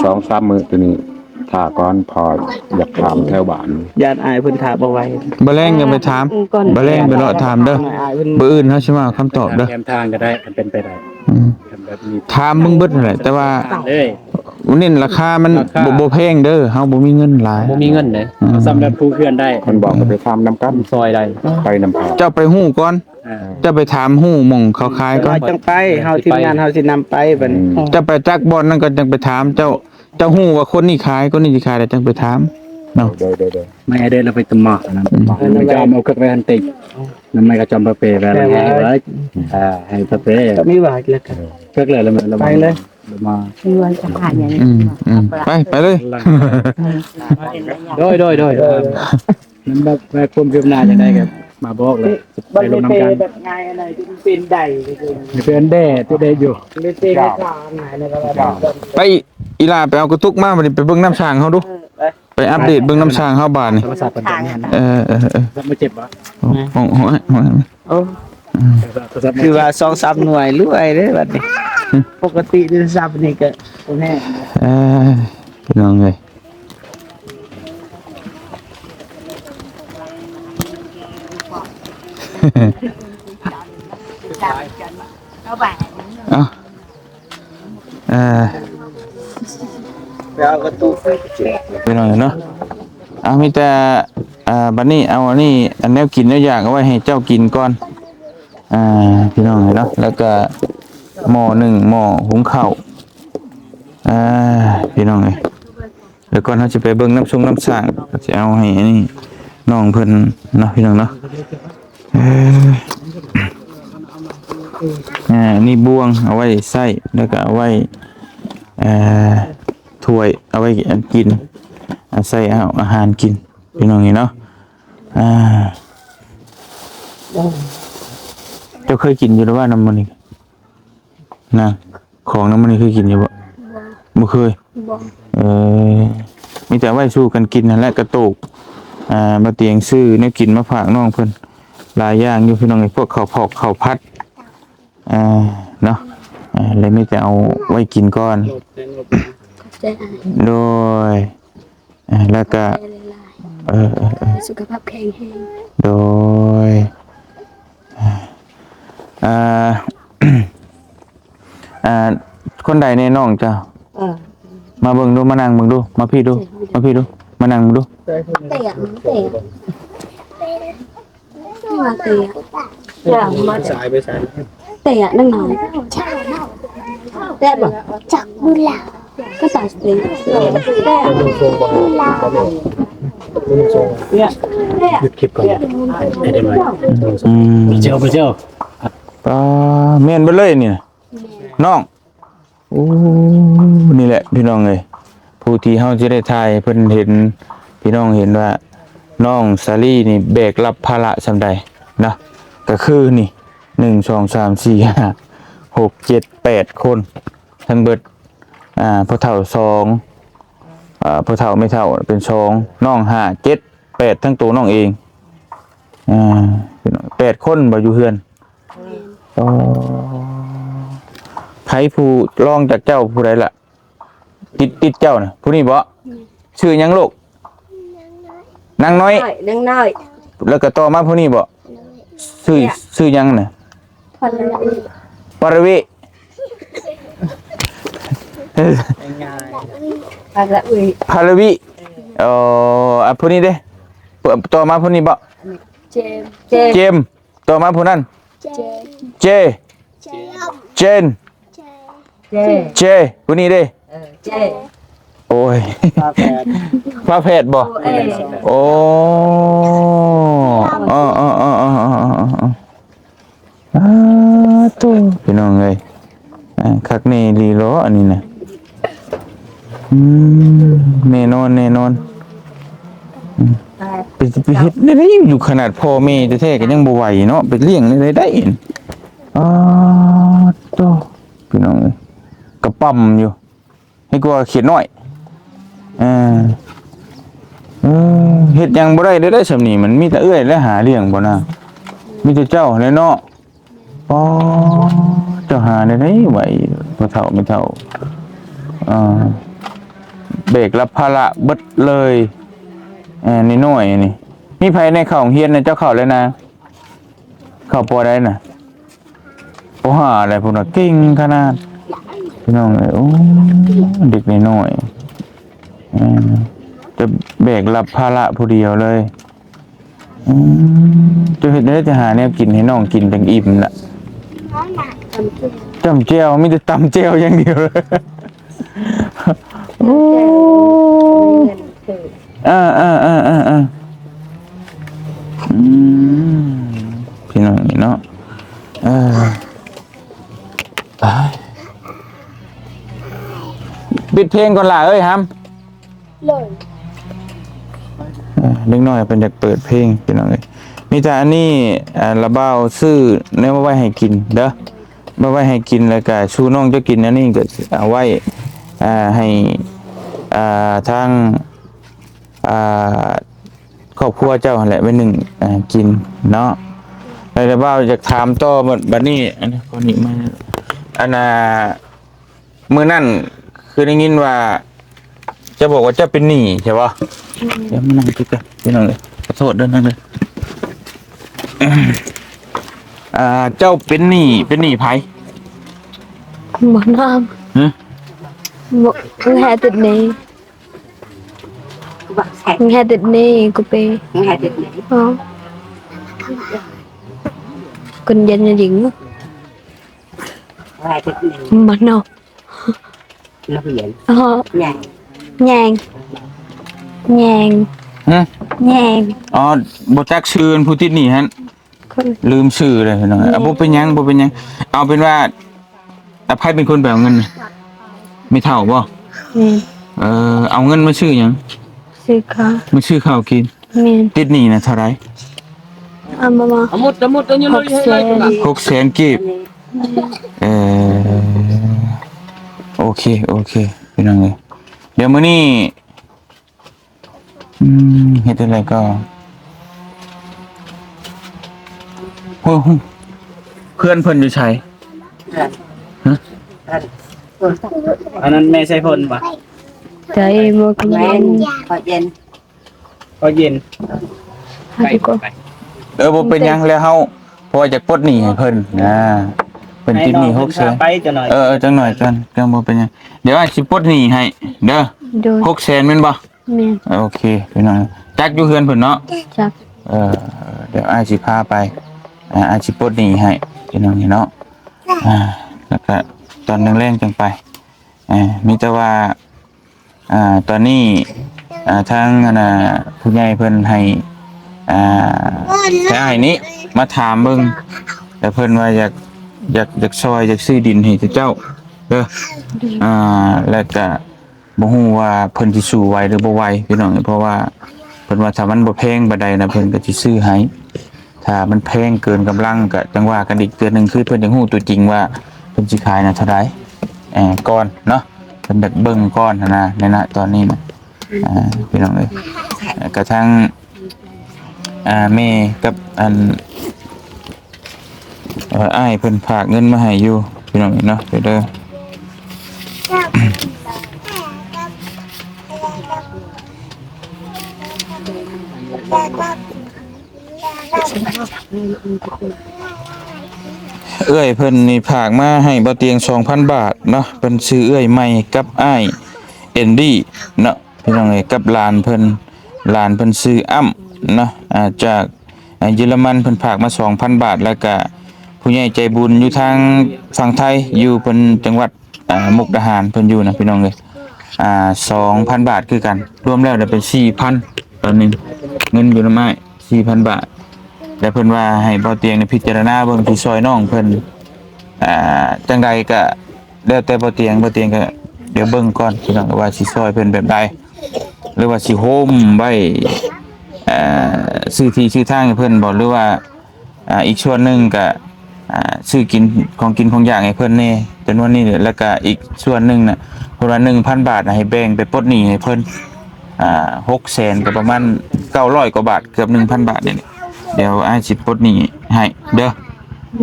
ສອງສາມມື້ຕົວນີ້ຖ້າກ່ອນ ພໍຢາກຖາມແຖວບ້ານ ຢ້ານອ້າຍເພິ່ນຖ້າບໍ່ໄຫວ ບໍ່ແລງຢ່າໄປຖາມ ບໍ່ແລງໄປເລາະຖາມເດີ ມື້ອື່ນເຮົາຊິມາເອົາຄຳຕອບເດີ ຖາມແຄມທາງກໍໄດ້ ຄັນເປັນໄປໄດ້ ອືມ ຄັນແບບນີ້ ຖາມເບິ່ງເບິດຫັ້ນແຫຼະ ແຕ່ວ່າ ຖາມເລີຍ ເນັ້ນລາຄາມັນ ລາຄາ ບໍ່ ບໍ່ແພງເດີ ເຮົາບໍ່ມີເງິນຫຼາຍ ບໍ່ມີເງິນເດ້ ອືມ ເຮົາສ່ຳແບບຜູ້ເຮືອນໄດ້ ເພິ່ນບອກກໍໄປຖາມນຳກັນ ຊ່ອຍໄດ້ ໄປນຳກັນ ເຈົ້າໄປຮູ້ກ່ອນ ອ່າ ເຈົ້າໄປຖາມຮູ້ໝ່ອງເຂົາຂາຍກ່ອນ ຈັ່ງໄປ ເຮົາ ທີມງານເຮົາຊິນຳໄປບັດນີ້ ອືມ ເຈົ້າໄປຈັກບ່ອນນັ້ນກໍຈັ່ງໄປຖາມ ເຈົ້າ ເຈົ້າຮູ້ວ່າຄົນນີ້ຂາຍ ຄົນນີ້ຊິຂາຍ ແລ້ວຈັ່ງໄປຖາມເນາະ ໂດຍໆໆ ໄມ້ເດີ ລາວໄປຕະໝໍ້ນະ ອືມ ໄປຈອມເອົາເຄື່ອງໄປຫັ້ນຕິ ນຳໄມ້ກະຈອມປະເປ ແລ້ວໃຫ້ປະເປ ມີວ່າແລ້ວກໍ ເພິກເລີຍ ແລ້ວມາ ໄປເລີຍ ມາ ມີວັນສະພານຫຍັງ ອືມ ອືມ ໄປ ໄປເລີຍ ໂດຍ ໂດຍ ໂດຍ ມັນແບບ ແບບຄວາມຄືບໜ້າຈັ່ງໃດກໍມາບອກເລີຍ ໄປລົມນຳກັນ ແບບງ່າຍອັນໃດທີ່ມັນເປັນໄດ້ ເປັນແດ່ ຕົວແດ່ຢູ່ ເປັນເປັນທາງງ່າຍນະ ກໍວ່າໄດ້ ໄປ ອີ່ຫຼ້າໄປເອົາກະຕຸກມາ ບັດນີ້ໄປເບິ່ງນ້ຳສ້າງເຮົາດູ ເອີ ໄປ ໄປອັບເດດເບິ່ງນ້ຳສ້າງເຮົາບາດນີ້ ເອີ ເອີ ເອີ ເຈັບບໍ່? ໂອ້ ໂອ້ ໂອ້ ໂອ້ ໂອ້ ອືມ ຄືວ່າສອງສາມໜ່ວຍລວຍເດ້ບັດນີ້ ອືມ ປົກກະຕິໂທລະສັບນີ້ກໍບໍ່ແຮງ ເອີ ພີ່ນ້ອງເອີຍ ເອົາ ເອີ ໄປເອົາກະຕຸກ ພີ່ນ້ອງເນາະ ເອົາ ມີແຕ່ ເອີ ບັດນີ້ເອົາອັນນີ້ ອັນແນວກິນແນວຢາກເອົາໄວ້ໃຫ້ເຈົ້າກິນກ່ອນ ອ່າ ພີ່ນ້ອງເນາະ ແລ້ວກະໝໍ້ໜຶ້ງ ໝໍ້ຫຸງເຂົ້າ ອ່າ ພີ່ນ້ອງເອີຍ ແລ້ວກ່ອນເຮົາຊິໄປເບິ່ງນ້ຳຊົງນ້ຳສ້າງ ກໍຊິເອົາໃຫ້ອັນນີ້ນ້ອງເພິ່ນເນາະ ພີ່ນ້ອງເນາະ ເອີ ອ່າ ນີ້ບ່ວງເອົາໄວ້ໃຊ້ ແລ້ວກໍເອົາໄວ້ ເອີ ຖ້ວຍ ເອົາໄວ້ອັນກິນ ອາ ໃສ່ເອົາອາຫານກິນ ພີ່ນ້ອງເອີຍເນາະ ອ່າ ເຈົ້າເຄີຍກິນຢູ່ຫຼືວ່ານ້ຳມັນນີ້? ນະ ຂອງນ້ຳມັນນີ້ເຄີຍກິນຢູ່ບໍ່? ບໍ່ ບໍ່ເຄີຍ ບໍ່ ເອີ ມີແຕ່ໄວ້ສູ່ກັນກິນຫັ້ນແຫຼະ ກະໂຕກ ອ່າ ບ່າວຕຽງຊື້ແນວກິນມາຝາກນ້ອງເພິ່ນຫຼາຍຢ່າງຢູ່ ພີ່ນ້ອງເອີຍ ພວກເຂົ້າພອກເຂົ້າຜັດ ອ່າ ເນາະ ອ່າ ແລະມີແຕ່ເອົາໄວ້ກິນກ່ອນ ຂອບໃຈອ້າຍ ໂດຍ ອ່າ ແລ້ວກະ ຂອບໃຈຫຼາຍໆ ເອີ ເອີ ເອີ ສຸຂະພາບແຂງແຮງ ໂດຍ ອ່າ ອ່າ ຄົນໃດແນ່ນ້ອງເຈົ້າ? ເອີ ມາເບິ່ງດູ ມານັ່ງເບິ່ງດູ ມາພີ້ດູ ມາພີ້ດູ ມານັ່ງເບິ່ງດູ ເຕະ ເຕະ ມາເຕະ ສາຍໄປໃສ? ແຕ່ນາງນ້ອຍ ແຕ່ບໍ່ຈັກບຸນລາວ ກໍຕາຍເສຍແຕ່ ຢຸດຄລິບກ່ອນ ອືມ ເຈົ້າ ເຈົ້າ ປ້າ ແມ່ນເບິດເລີຍນີ້ນະ ນ້ອງ. ໂອ້ ນີ້ແຫຼະພີ່ນ້ອງເອີຍ ຜູ້ທີ່ເຮົາຈະໄດ້ຖ່າຍໃຫ້ເພິ່ນເຫັນ ພີ່ນ້ອງເຫັນວ່ານ້ອງສາລີນີ້ແບກຮັບພາລະສ່ຳໃດເນາະ ກໍຄືນີ້ ໜຶ່ງ ສອງ ສາມ ສີ່ ຫ້າ ຫົກ ເຈັດ ແປດຄົນທັງເບິດ ອ່າ ພໍ່ເຖົ້າສອງ ອ່າ ພໍ່ເຖົ້າແມ່ເຖົ້າເປັນສອງ ນ້ອງຫ້າ ເຈັດ ແປດ ທັງໂຕນ້ອງເອງ ອ່າ ແປດຄົນບໍ່ຢູ່ເຮືອນ. ແມ່ນ ອໍ ໃຜຜູ້ລອງຈາກເຈົ້າຜູ້ໃດລະ? ຕິດ ຕິດເຈົ້ານະ ຜູ້ນີ້ບໍ? ແມ່ນ ຊື່ຫຍັງລູກ? ນາງນ້ອຍ ນາງນ້ອຍ ນາງນ້ອຍ ແລ້ວກໍຕໍ່ມາຜູ້ນີ້ບໍ? ແມ່ນ ຊື່ ຊື່ຫຍັງນະ? ພັນລະວິ ປະລະວິ ພັນລະວິ ພັນລະວິ ເອີ ອໍ ອ່ະ ຜູ້ນີ້ເດ້? ຕໍ່ມາຜູ້ນີ້ບໍ? ເຈມ ເຈມ ຕໍ່ມາຜູ້ນັ້ນ ເຈ ເຈ ເຈນ ເຈ ເຈ ຜູ້ນີ້ເດ້? ເອີ ເຈ ໂອ້ຍ ຝາແຝດ ຝາແຝດບໍ? ເອີ ໂອ້ ເອີ ເອີ ເອີ ເອີ ເອີ ເອີ ເອີ ເອີ ອ່າ ໂທ້ ພີ່ນ້ອງເອີຍ ອ່າ ຄັກແນ່ອີ່ຫຼີເນາະ ອັນນີ້ນະ ອືມ ແນ່ນອນ ແນ່ນອນ ອືມ ໄປ ໄປເຮັດແນວໃດຢູ່ ຂະໜາດພໍ່ແມ່ແທ້ໆກໍຍັງບໍ່ໄຫວເນາະ ໄປລ້ຽງແນວໃດໄດ້ ອ້າ ໂທ້ ພີ່ນ້ອງເອີຍ ກະປ້ຳຢູ່ ໃຫ້ກວ່າຂຽດນ້ອຍ ເອີ ເອີ ເຮັດຫຍັງບໍ່ໄດ້ເດ້ ຊ່ຳນີ້ ມັນມີແຕ່ເອື້ອຍແຫຼະຫາລ້ຽງບໍ່ນາ ມີແຕ່ເຈົ້າຫັ້ນແຫຼະເນາະ. ອໍ ເຈົ້າຫາແນວໃດໄຫວ ພໍ່ເຖົ້າແມ່ເຖົ້າ ເອີ ແບກຮັບພາລະເບິດເລີຍ ເອີ ນ້ອຍໆ ນີ້ ມີໃຜແດ່ເຂົ້າໂຮງຮຽນນະ? ເຈົ້າເຂົ້າແລ້ວນະ? ເຂົ້າ ປ.ໃດນະ? ປ.ຫ້າ ແລ້ວພຸ້ນນະ ເກັ່ງຂະໜາດ ພີ່ນ້ອງເອີຍ ໂອ້ ເດັກນ້ອຍໆ ເອີ ຈະແບກຮັບພາລະຜູ້ດຽວເລີຍ ອືມ ເຈົ້າເຮັດແນວໃດຈະຫາແນວກິນໃຫ້ນ້ອງກິນຈັ່ງອີ່ມນະ? ຕຳແຈ່ວ ມີແຕ່ຕຳແຈ່ວຢ່າງດຽວ ໂອ້ ເອີ ເອີ ເອີ ເອີ ເອີ ອືມ ພີ່ນ້ອງເນາະ ເອີ ຕາຍ ປິດເພງກ່ອນຫຼ້າເອີຍ ຫຳ ເອີ ເດັກນ້ອຍເພິ່ນຢາກເປີດເພງ ພີ່ນ້ອງເອີຍ ມີແຕ່ອັນນີ້ ອ່າ ລະບ່າວຊື້ແນວມາໄວ້ໃຫ້ກິນເດີ ມາໄວ້ໃຫ້ກິນ ແລ້ວກະສູ່ນ້ອງເຈົ້າກິນ ອັນນີ້ກໍເອົາໄວ້ ອ່າ ໃຫ້ ອ່າ ທາງ ອ່າ ຄອບຄົວເຈົ້າຫັ້ນແຫຼະ ໄວ້ໜຶ້ງ ອ່າ ກິນເນາະ ແລ້ວບ່າວຢາກຖາມຕໍ່ ບັດ ບັດນີ້ ອັນນີ້ ຂໍນີ້ມາ ອັນນ່າ ມື້ນັ້ນຄືໄດ້ຍິນວ່າ ເຈົ້າບອກວ່າເຈົ້າເປັນໜີ້ໃຊ່ບໍ່? ອືມ ດຽວມານັ່ງຕິດກັນ ພີ່ນ້ອງເອີຍ ຂໍໂທດເດີ ນັ່ງເດີ ອ່າ ເຈົ້າເປັນໜີ້ ເປັນໜີ້ໃຜ? ບໍ່ນຳ ຫຶ? ບໍ່ ແຮ່ຕິດໜີ້ ແຮ່ຕິດໜີ້ ກູເປ ແຮ່ຕິດໜີ້ ອໍ ຄົນເຢັນຍິງ ແຮ່ຕິດໜີ້ ບໍ່ນຳ ນັກຮຽນ ອໍ ແຍ່ງ ແຍ່ງ ຫຶ? ແຍ່ງ ອໍ ບໍ່ຈັກຊື່ຜູ້ຕິດໜີ້ຫັ້ນ ລືມຊື່ເລີຍພີ່ນ້ອງ ບໍ່ເປັນຫຍັງ ບໍ່ເປັນຫຍັງ ເອົາເປັນວ່າ ໃຜເປັນຄົນໄປເອົາເງິນ? ແມ່ເຖົ້າບໍ່? ແມ່ນ ເອີ ເອົາເງິນມາຊື້ຫຍັງ? ຊື້ເຂົ້າ ມາຊື້ເຂົ້າກິນ ແມ່ນ ຕິດໜີ້ນະເທົ່າໃດ? ເອົາມາ ຫົກແສນ ຫົກແສນກີບ ເອີ ໂອເຄ ໂອເຄ ພີ່ນ້ອງເອີຍ ດຽວມື້ນີ້ ອືມ ເຮັດຈັ່ງໃດກໍ ໂອ້ ເພື່ອນເພິ່ນຢູ່ໃສ? ຮະ? ອັນນັ້ນແມ່ໄຊພົນບໍ່? ໃຈບໍ່ ແມ່ນ ເຂົາເຢັນ ເຂົາເຢັນ ໄປ ໄປ ເອີ ບໍ່ເປັນຫຍັງ ແລ້ວເຮົາ ເພາະວ່າຈະປົດໜີ້ໃຫ້ເພິ່ນນະ ເພິ່ນຕິດໜີ້ ໃຫ້ນ້ອງເພິ່ນ ຫົກແສນ ພາໄປຈັກໜ້ອຍ ເອີ ເອີ ຈັກໜ້ອຍກ່ອນ ຈັ່ງບໍ່ເປັນຫຍັງ ດຽວອ້າຍຊິປົດໜີ້ໃຫ້ເດີ ໂດຍ ຫົກແສນແມ່ນບໍ່? ແມ່ນ ໂອເຄ ພີ່ນ້ອງ ຈັກຢູ່ເຮືອນເພິ່ນເນາະ ຈັກ ເອີ ດຽວອ້າຍຊິພາໄປ ອ່າ ອ້າຍຊິປົດໜີ້ໃຫ້ ພີ່ນ້ອງເນາະ ອ່າ ແລ້ວກະຕອນແລງໆຈັ່ງໄປ. ເອີ ມີແຕ່ວ່າ ອ່າ ຕອນນີ້ ອ່າ ທາງ ອັນນ່າ ຜູ້ໃຫຍ່ເພິ່ນໃຫ້ ອ່າ ແຕ່ອ້າຍນີ້ມາຖາມເບິ່ງ ແລ້ວເພິ່ນວ່າຢາກ ຢາກ ຢາກຊ່ອຍ ຢາກຊື້ດິນໃຫ້ເຈົ້າເດີ. ອ່າ ແລ້ວກະບໍ່ຮູ້ວ່າເພິ່ນຊິສູ້ໄຫວຫຼືບໍ່ໄຫວ ພີ່ນ້ອງ, ເພາະວ່າເພິ່ນວ່າຖ້າມັນບໍ່ແພງປານໃດນະ ເພິ່ນກໍຊິຊື້ໃຫ້. ຖ້າມັນແພງເກີນກຳລັງກໍຈັ່ງວ່າກັນອີກເທື່ອໜຶ່ງ, ຄືເພິ່ນຢາກຮູ້ຕົວຈິງວ່າເພິ່ນຊິຂາຍນະເທົ່າໃດ ເອີ ກ່ອນເນາະ, ເພິ່ນຢາກເບິ່ງກ່ອນຫັ້ນນະ ໃນນະຕອນນີ້ນະ ອ່າ ພີ່ນ້ອງເອີຍ. ກະທັງ ອ່າ ແມ່ກັບອັນ ເອີ ອ້າຍເພິ່ນຝາກເງິນມາໃຫ້ຢູ່ ພີ່ນ້ອງເອີຍເນາະ ເດີ. ເອື້ອຍເພິ່ນນີ້ຝາກມາໃຫ້ບ່າວຕຽງສອງພັນບາດເນາະ, ເພິ່ນຊື່ເອື້ອຍໃໝ່ກັບອ້າຍເອັນດີ້ເນາະ ພີ່ນ້ອງເອີຍ, ກັບຫຼານເພິ່ນ, ຫຼານເພິ່ນຊື່ອ້ຳເນາະ ອ່າ ຈາກ ອ່າ ເຢຍລະມັນ ເພິ່ນຝາກມາສອງພັນບາດ, ແລ້ວກະຜູ້ໃຫຍ່ໃຈບຸນຢູ່ທາງຝັ່ງໄທ ຢູ່ເພິ່ນຈັງຫວັດ ອ່າ ມຸກດາຫານ ເພິ່ນຢູ່ນະ ພີ່ນ້ອງເອີຍ, ອ່າ ສອງພັນບາດຄືກັນ, ລວມແລ້ວໄດ້ເປັນສີ່ພັນ ຕອນນີ້ ເງິນຢູ່ນຳອ້າຍສີ່ພັນບາດ. ແລ້ວເພິ່ນວ່າໃຫ້ບ່າວຕຽງນີ້ພິຈາລະນາເບິ່ງທີ່ຊ່ອຍນ້ອງເພິ່ນ ອ່າ ຈັ່ງໃດກະແລ້ວແຕ່ບ່າວຕຽງ, ບ່າວຕຽງກະດຽວເບິ່ງກ່ອນ ພີ່ນ້ອງ ວ່າຊິຊ່ອຍເພິ່ນແບບໃດ ຫຼືວ່າຊິໂຮມໄວ້ ອ່າ ຊື້ທີ່ຊື້ທາງໃຫ້ເພິ່ນບໍ່ ຫຼືວ່າ ອ່າ ອີກສ່ວນໜຶ່ງກະ ອ່າ ຊື້ກິນ ຂອງກິນຂອງຢາກໃຫ້ເພິ່ນແດ່ ຈຳນວນນີ້. ແລ້ວກະອີກສ່ວນໜຶ່ງນະ ເພິ່ນວ່າໜຶ່ງພັນບາດນະ ໃຫ້ແບ່ງໄປປົດໜີ້ໃຫ້ເພິ່ນ ອ່າ ຫົກແສນ ກໍປະມານເກົ້າຮ້ອຍກວ່າບາດ ເກືອບໜຶ່ງພັນບາດນີ້ແຫຼະ. ດຽວອ້າຍຊິປົດໜີ້ໃຫ້ເດີ.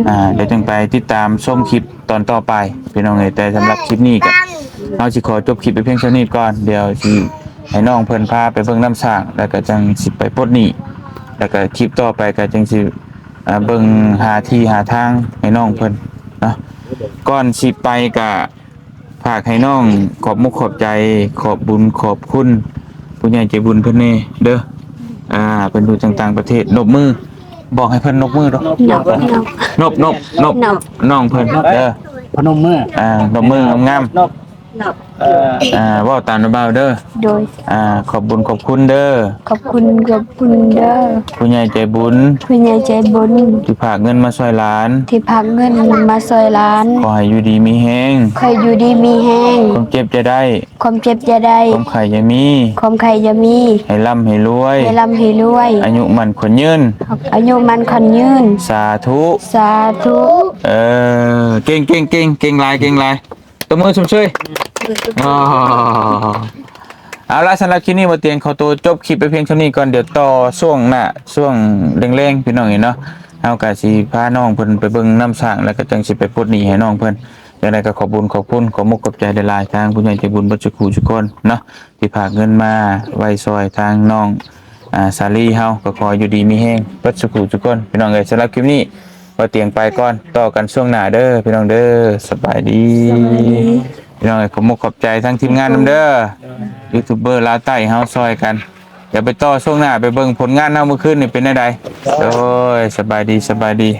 ອ່າ ດຽວຈັ່ງໄປຕິດຕາມຊົມຄລິບຕອນຕໍ່ໄປ ພີ່ນ້ອງເອີຍ. ແຕ່ສຳລັບຄລິບນີ້ກະ ເຮົາຊິຂໍຈົບຄລິບໄປພຽງເທົ່ານີ້ກ່ອນ. ດຽວຊິໃຫ້ນ້ອງເພິ່ນພາໄປເບິ່ງນ້ຳສ້າງ ແລ້ວກະຈັ່ງຊິໄປປົດໜີ້ ແລ້ວກະຄລິບຕໍ່ໄປກະຈັ່ງຊິ ອ່າ ເບິ່ງຫາທີ່ຫາທາງໃຫ້ນ້ອງເພິ່ນເນາະ. ກ່ອນຊິໄປກະ ຝາກໃຫ້ນ້ອງຂອບມຸກຂອບໃຈ ຂອບບຸນຂອບຄຸນຜູ້ໃຫຍ່ໃຈບຸນເພິ່ນແດ່ເດີ. ອ່າ ເພິ່ນຢູ່ທາງຕ່າງປະເທດ. ນົບມື ບອກໃຫ້ເພິ່ນນົບມືດູ. ນົບ ນົບ ນົບ ນົບ ນົບ ນ້ອງເພິ່ນເດີ. ພະນົມມື ອ່າ ນົບມືງາມໆ. ນົບ ອ່າ ເວົ້າຕາມນະບ່າວເດີ. ໂດຍ ອ່າ ຂອບບຸນຂອບຄຸນເດີ. ຂອບຄຸນ ຂອບຄຸນເດີ ຜູ້ໃຫຍ່ໃຈບຸນ ຜູ້ໃຫຍ່ໃຈບຸນ ທີ່ຝາກເງິນມາຊ່ອຍຫຼານ ທີ່ຝາກເງິນມາຊ່ອຍຫຼານ. ຂໍໃຫ້ຢູ່ດີມີແຮງ ຂໍໃຫ້ຢູ່ດີມີແຮງ ຄວາມເຈັບຢ່າໄດ້ ຄວາມເຈັບຢ່າໄດ້ ຄວາມໄຂ້ຢ່າມີ ຄວາມໄຂ້ຢ່າມີ ໃຫ້ລ່ຳໃຫ້ລວຍ ໃຫ້ລ່ຳໃຫ້ລວຍ ອາຍຸໝັ້ນຂວັນຍືນ ອາຍຸໝັ້ນຂວັນຍືນ. ສາທຸ ສາທຸ. ເອີ ເກັ່ງ ເກັ່ງ ເກັ່ງ ເກັ່ງຫຼາຍ ເກັ່ງຫຼາຍ. ຕົບມືຊົມເຊີຍ. ອໍ ເອົາລະ ສຳລັບຄລິບນີ້ ບ່າວຕຽງຂໍໂຕຈົບຄລິບໄປພຽງເທົ່ານີ້ກ່ອນ. ດຽວຕໍ່ຊ່ວງໜ້າ ຊ່ວງແລງໆ ພີ່ນ້ອງເອີຍເນາະ, ເຮົາກະຊິພານ້ອງເພິ່ນໄປເບິ່ງນ້ຳສ້າງ ແລ້ວກະຈັ່ງຊິໄປປົດໜີ້ໃຫ້ນ້ອງເພິ່ນ. ຈັ່ງໃດກະຂອບບຸນຂອບຄຸນ ຂອບມຸກຂອບໃຈຫຼາຍໆ ທາງຜູ້ໃຫຍ່ໃຈບຸນເບິດສູ່ຜູ້ສູ່ຄົນເນາະ ທີ່ຝາກເງິນມາໄວ້ຊ່ອຍທາງນ້ອງ ອ່າ ສາລີເຮົາ. ກະຂໍຢູ່ດີມີແຮງເບິດສູ່ຜູ້ສູ່ຄົນ ພີ່ນ້ອງເອີຍ. ສຳລັບຄລິບນີ້ ບ່າວຕຽງໄປກ່ອນ, ຕໍ່ກັນຊ່ວງໜ້າເດີ ພີ່ນ້ອງເດີ. ສະບາຍດີ ສະບາຍດີ ພີ່ນ້ອງເອີຍ. ຂອບມຸກຂອບໃຈທັງທີມງານນຳເດີ ຢູທູບເບີລາວໃຕ້ເຮົາຊ່ອຍກັນ. ດຽວໄປຕໍ່ຊ່ວງໜ້າ ໄປເບິ່ງຜົນງານເຮົາມື້ຄືນນີ້ເປັນແນວໃດ. ໂດຍ ສະບາຍດີ ສະບາຍດີ.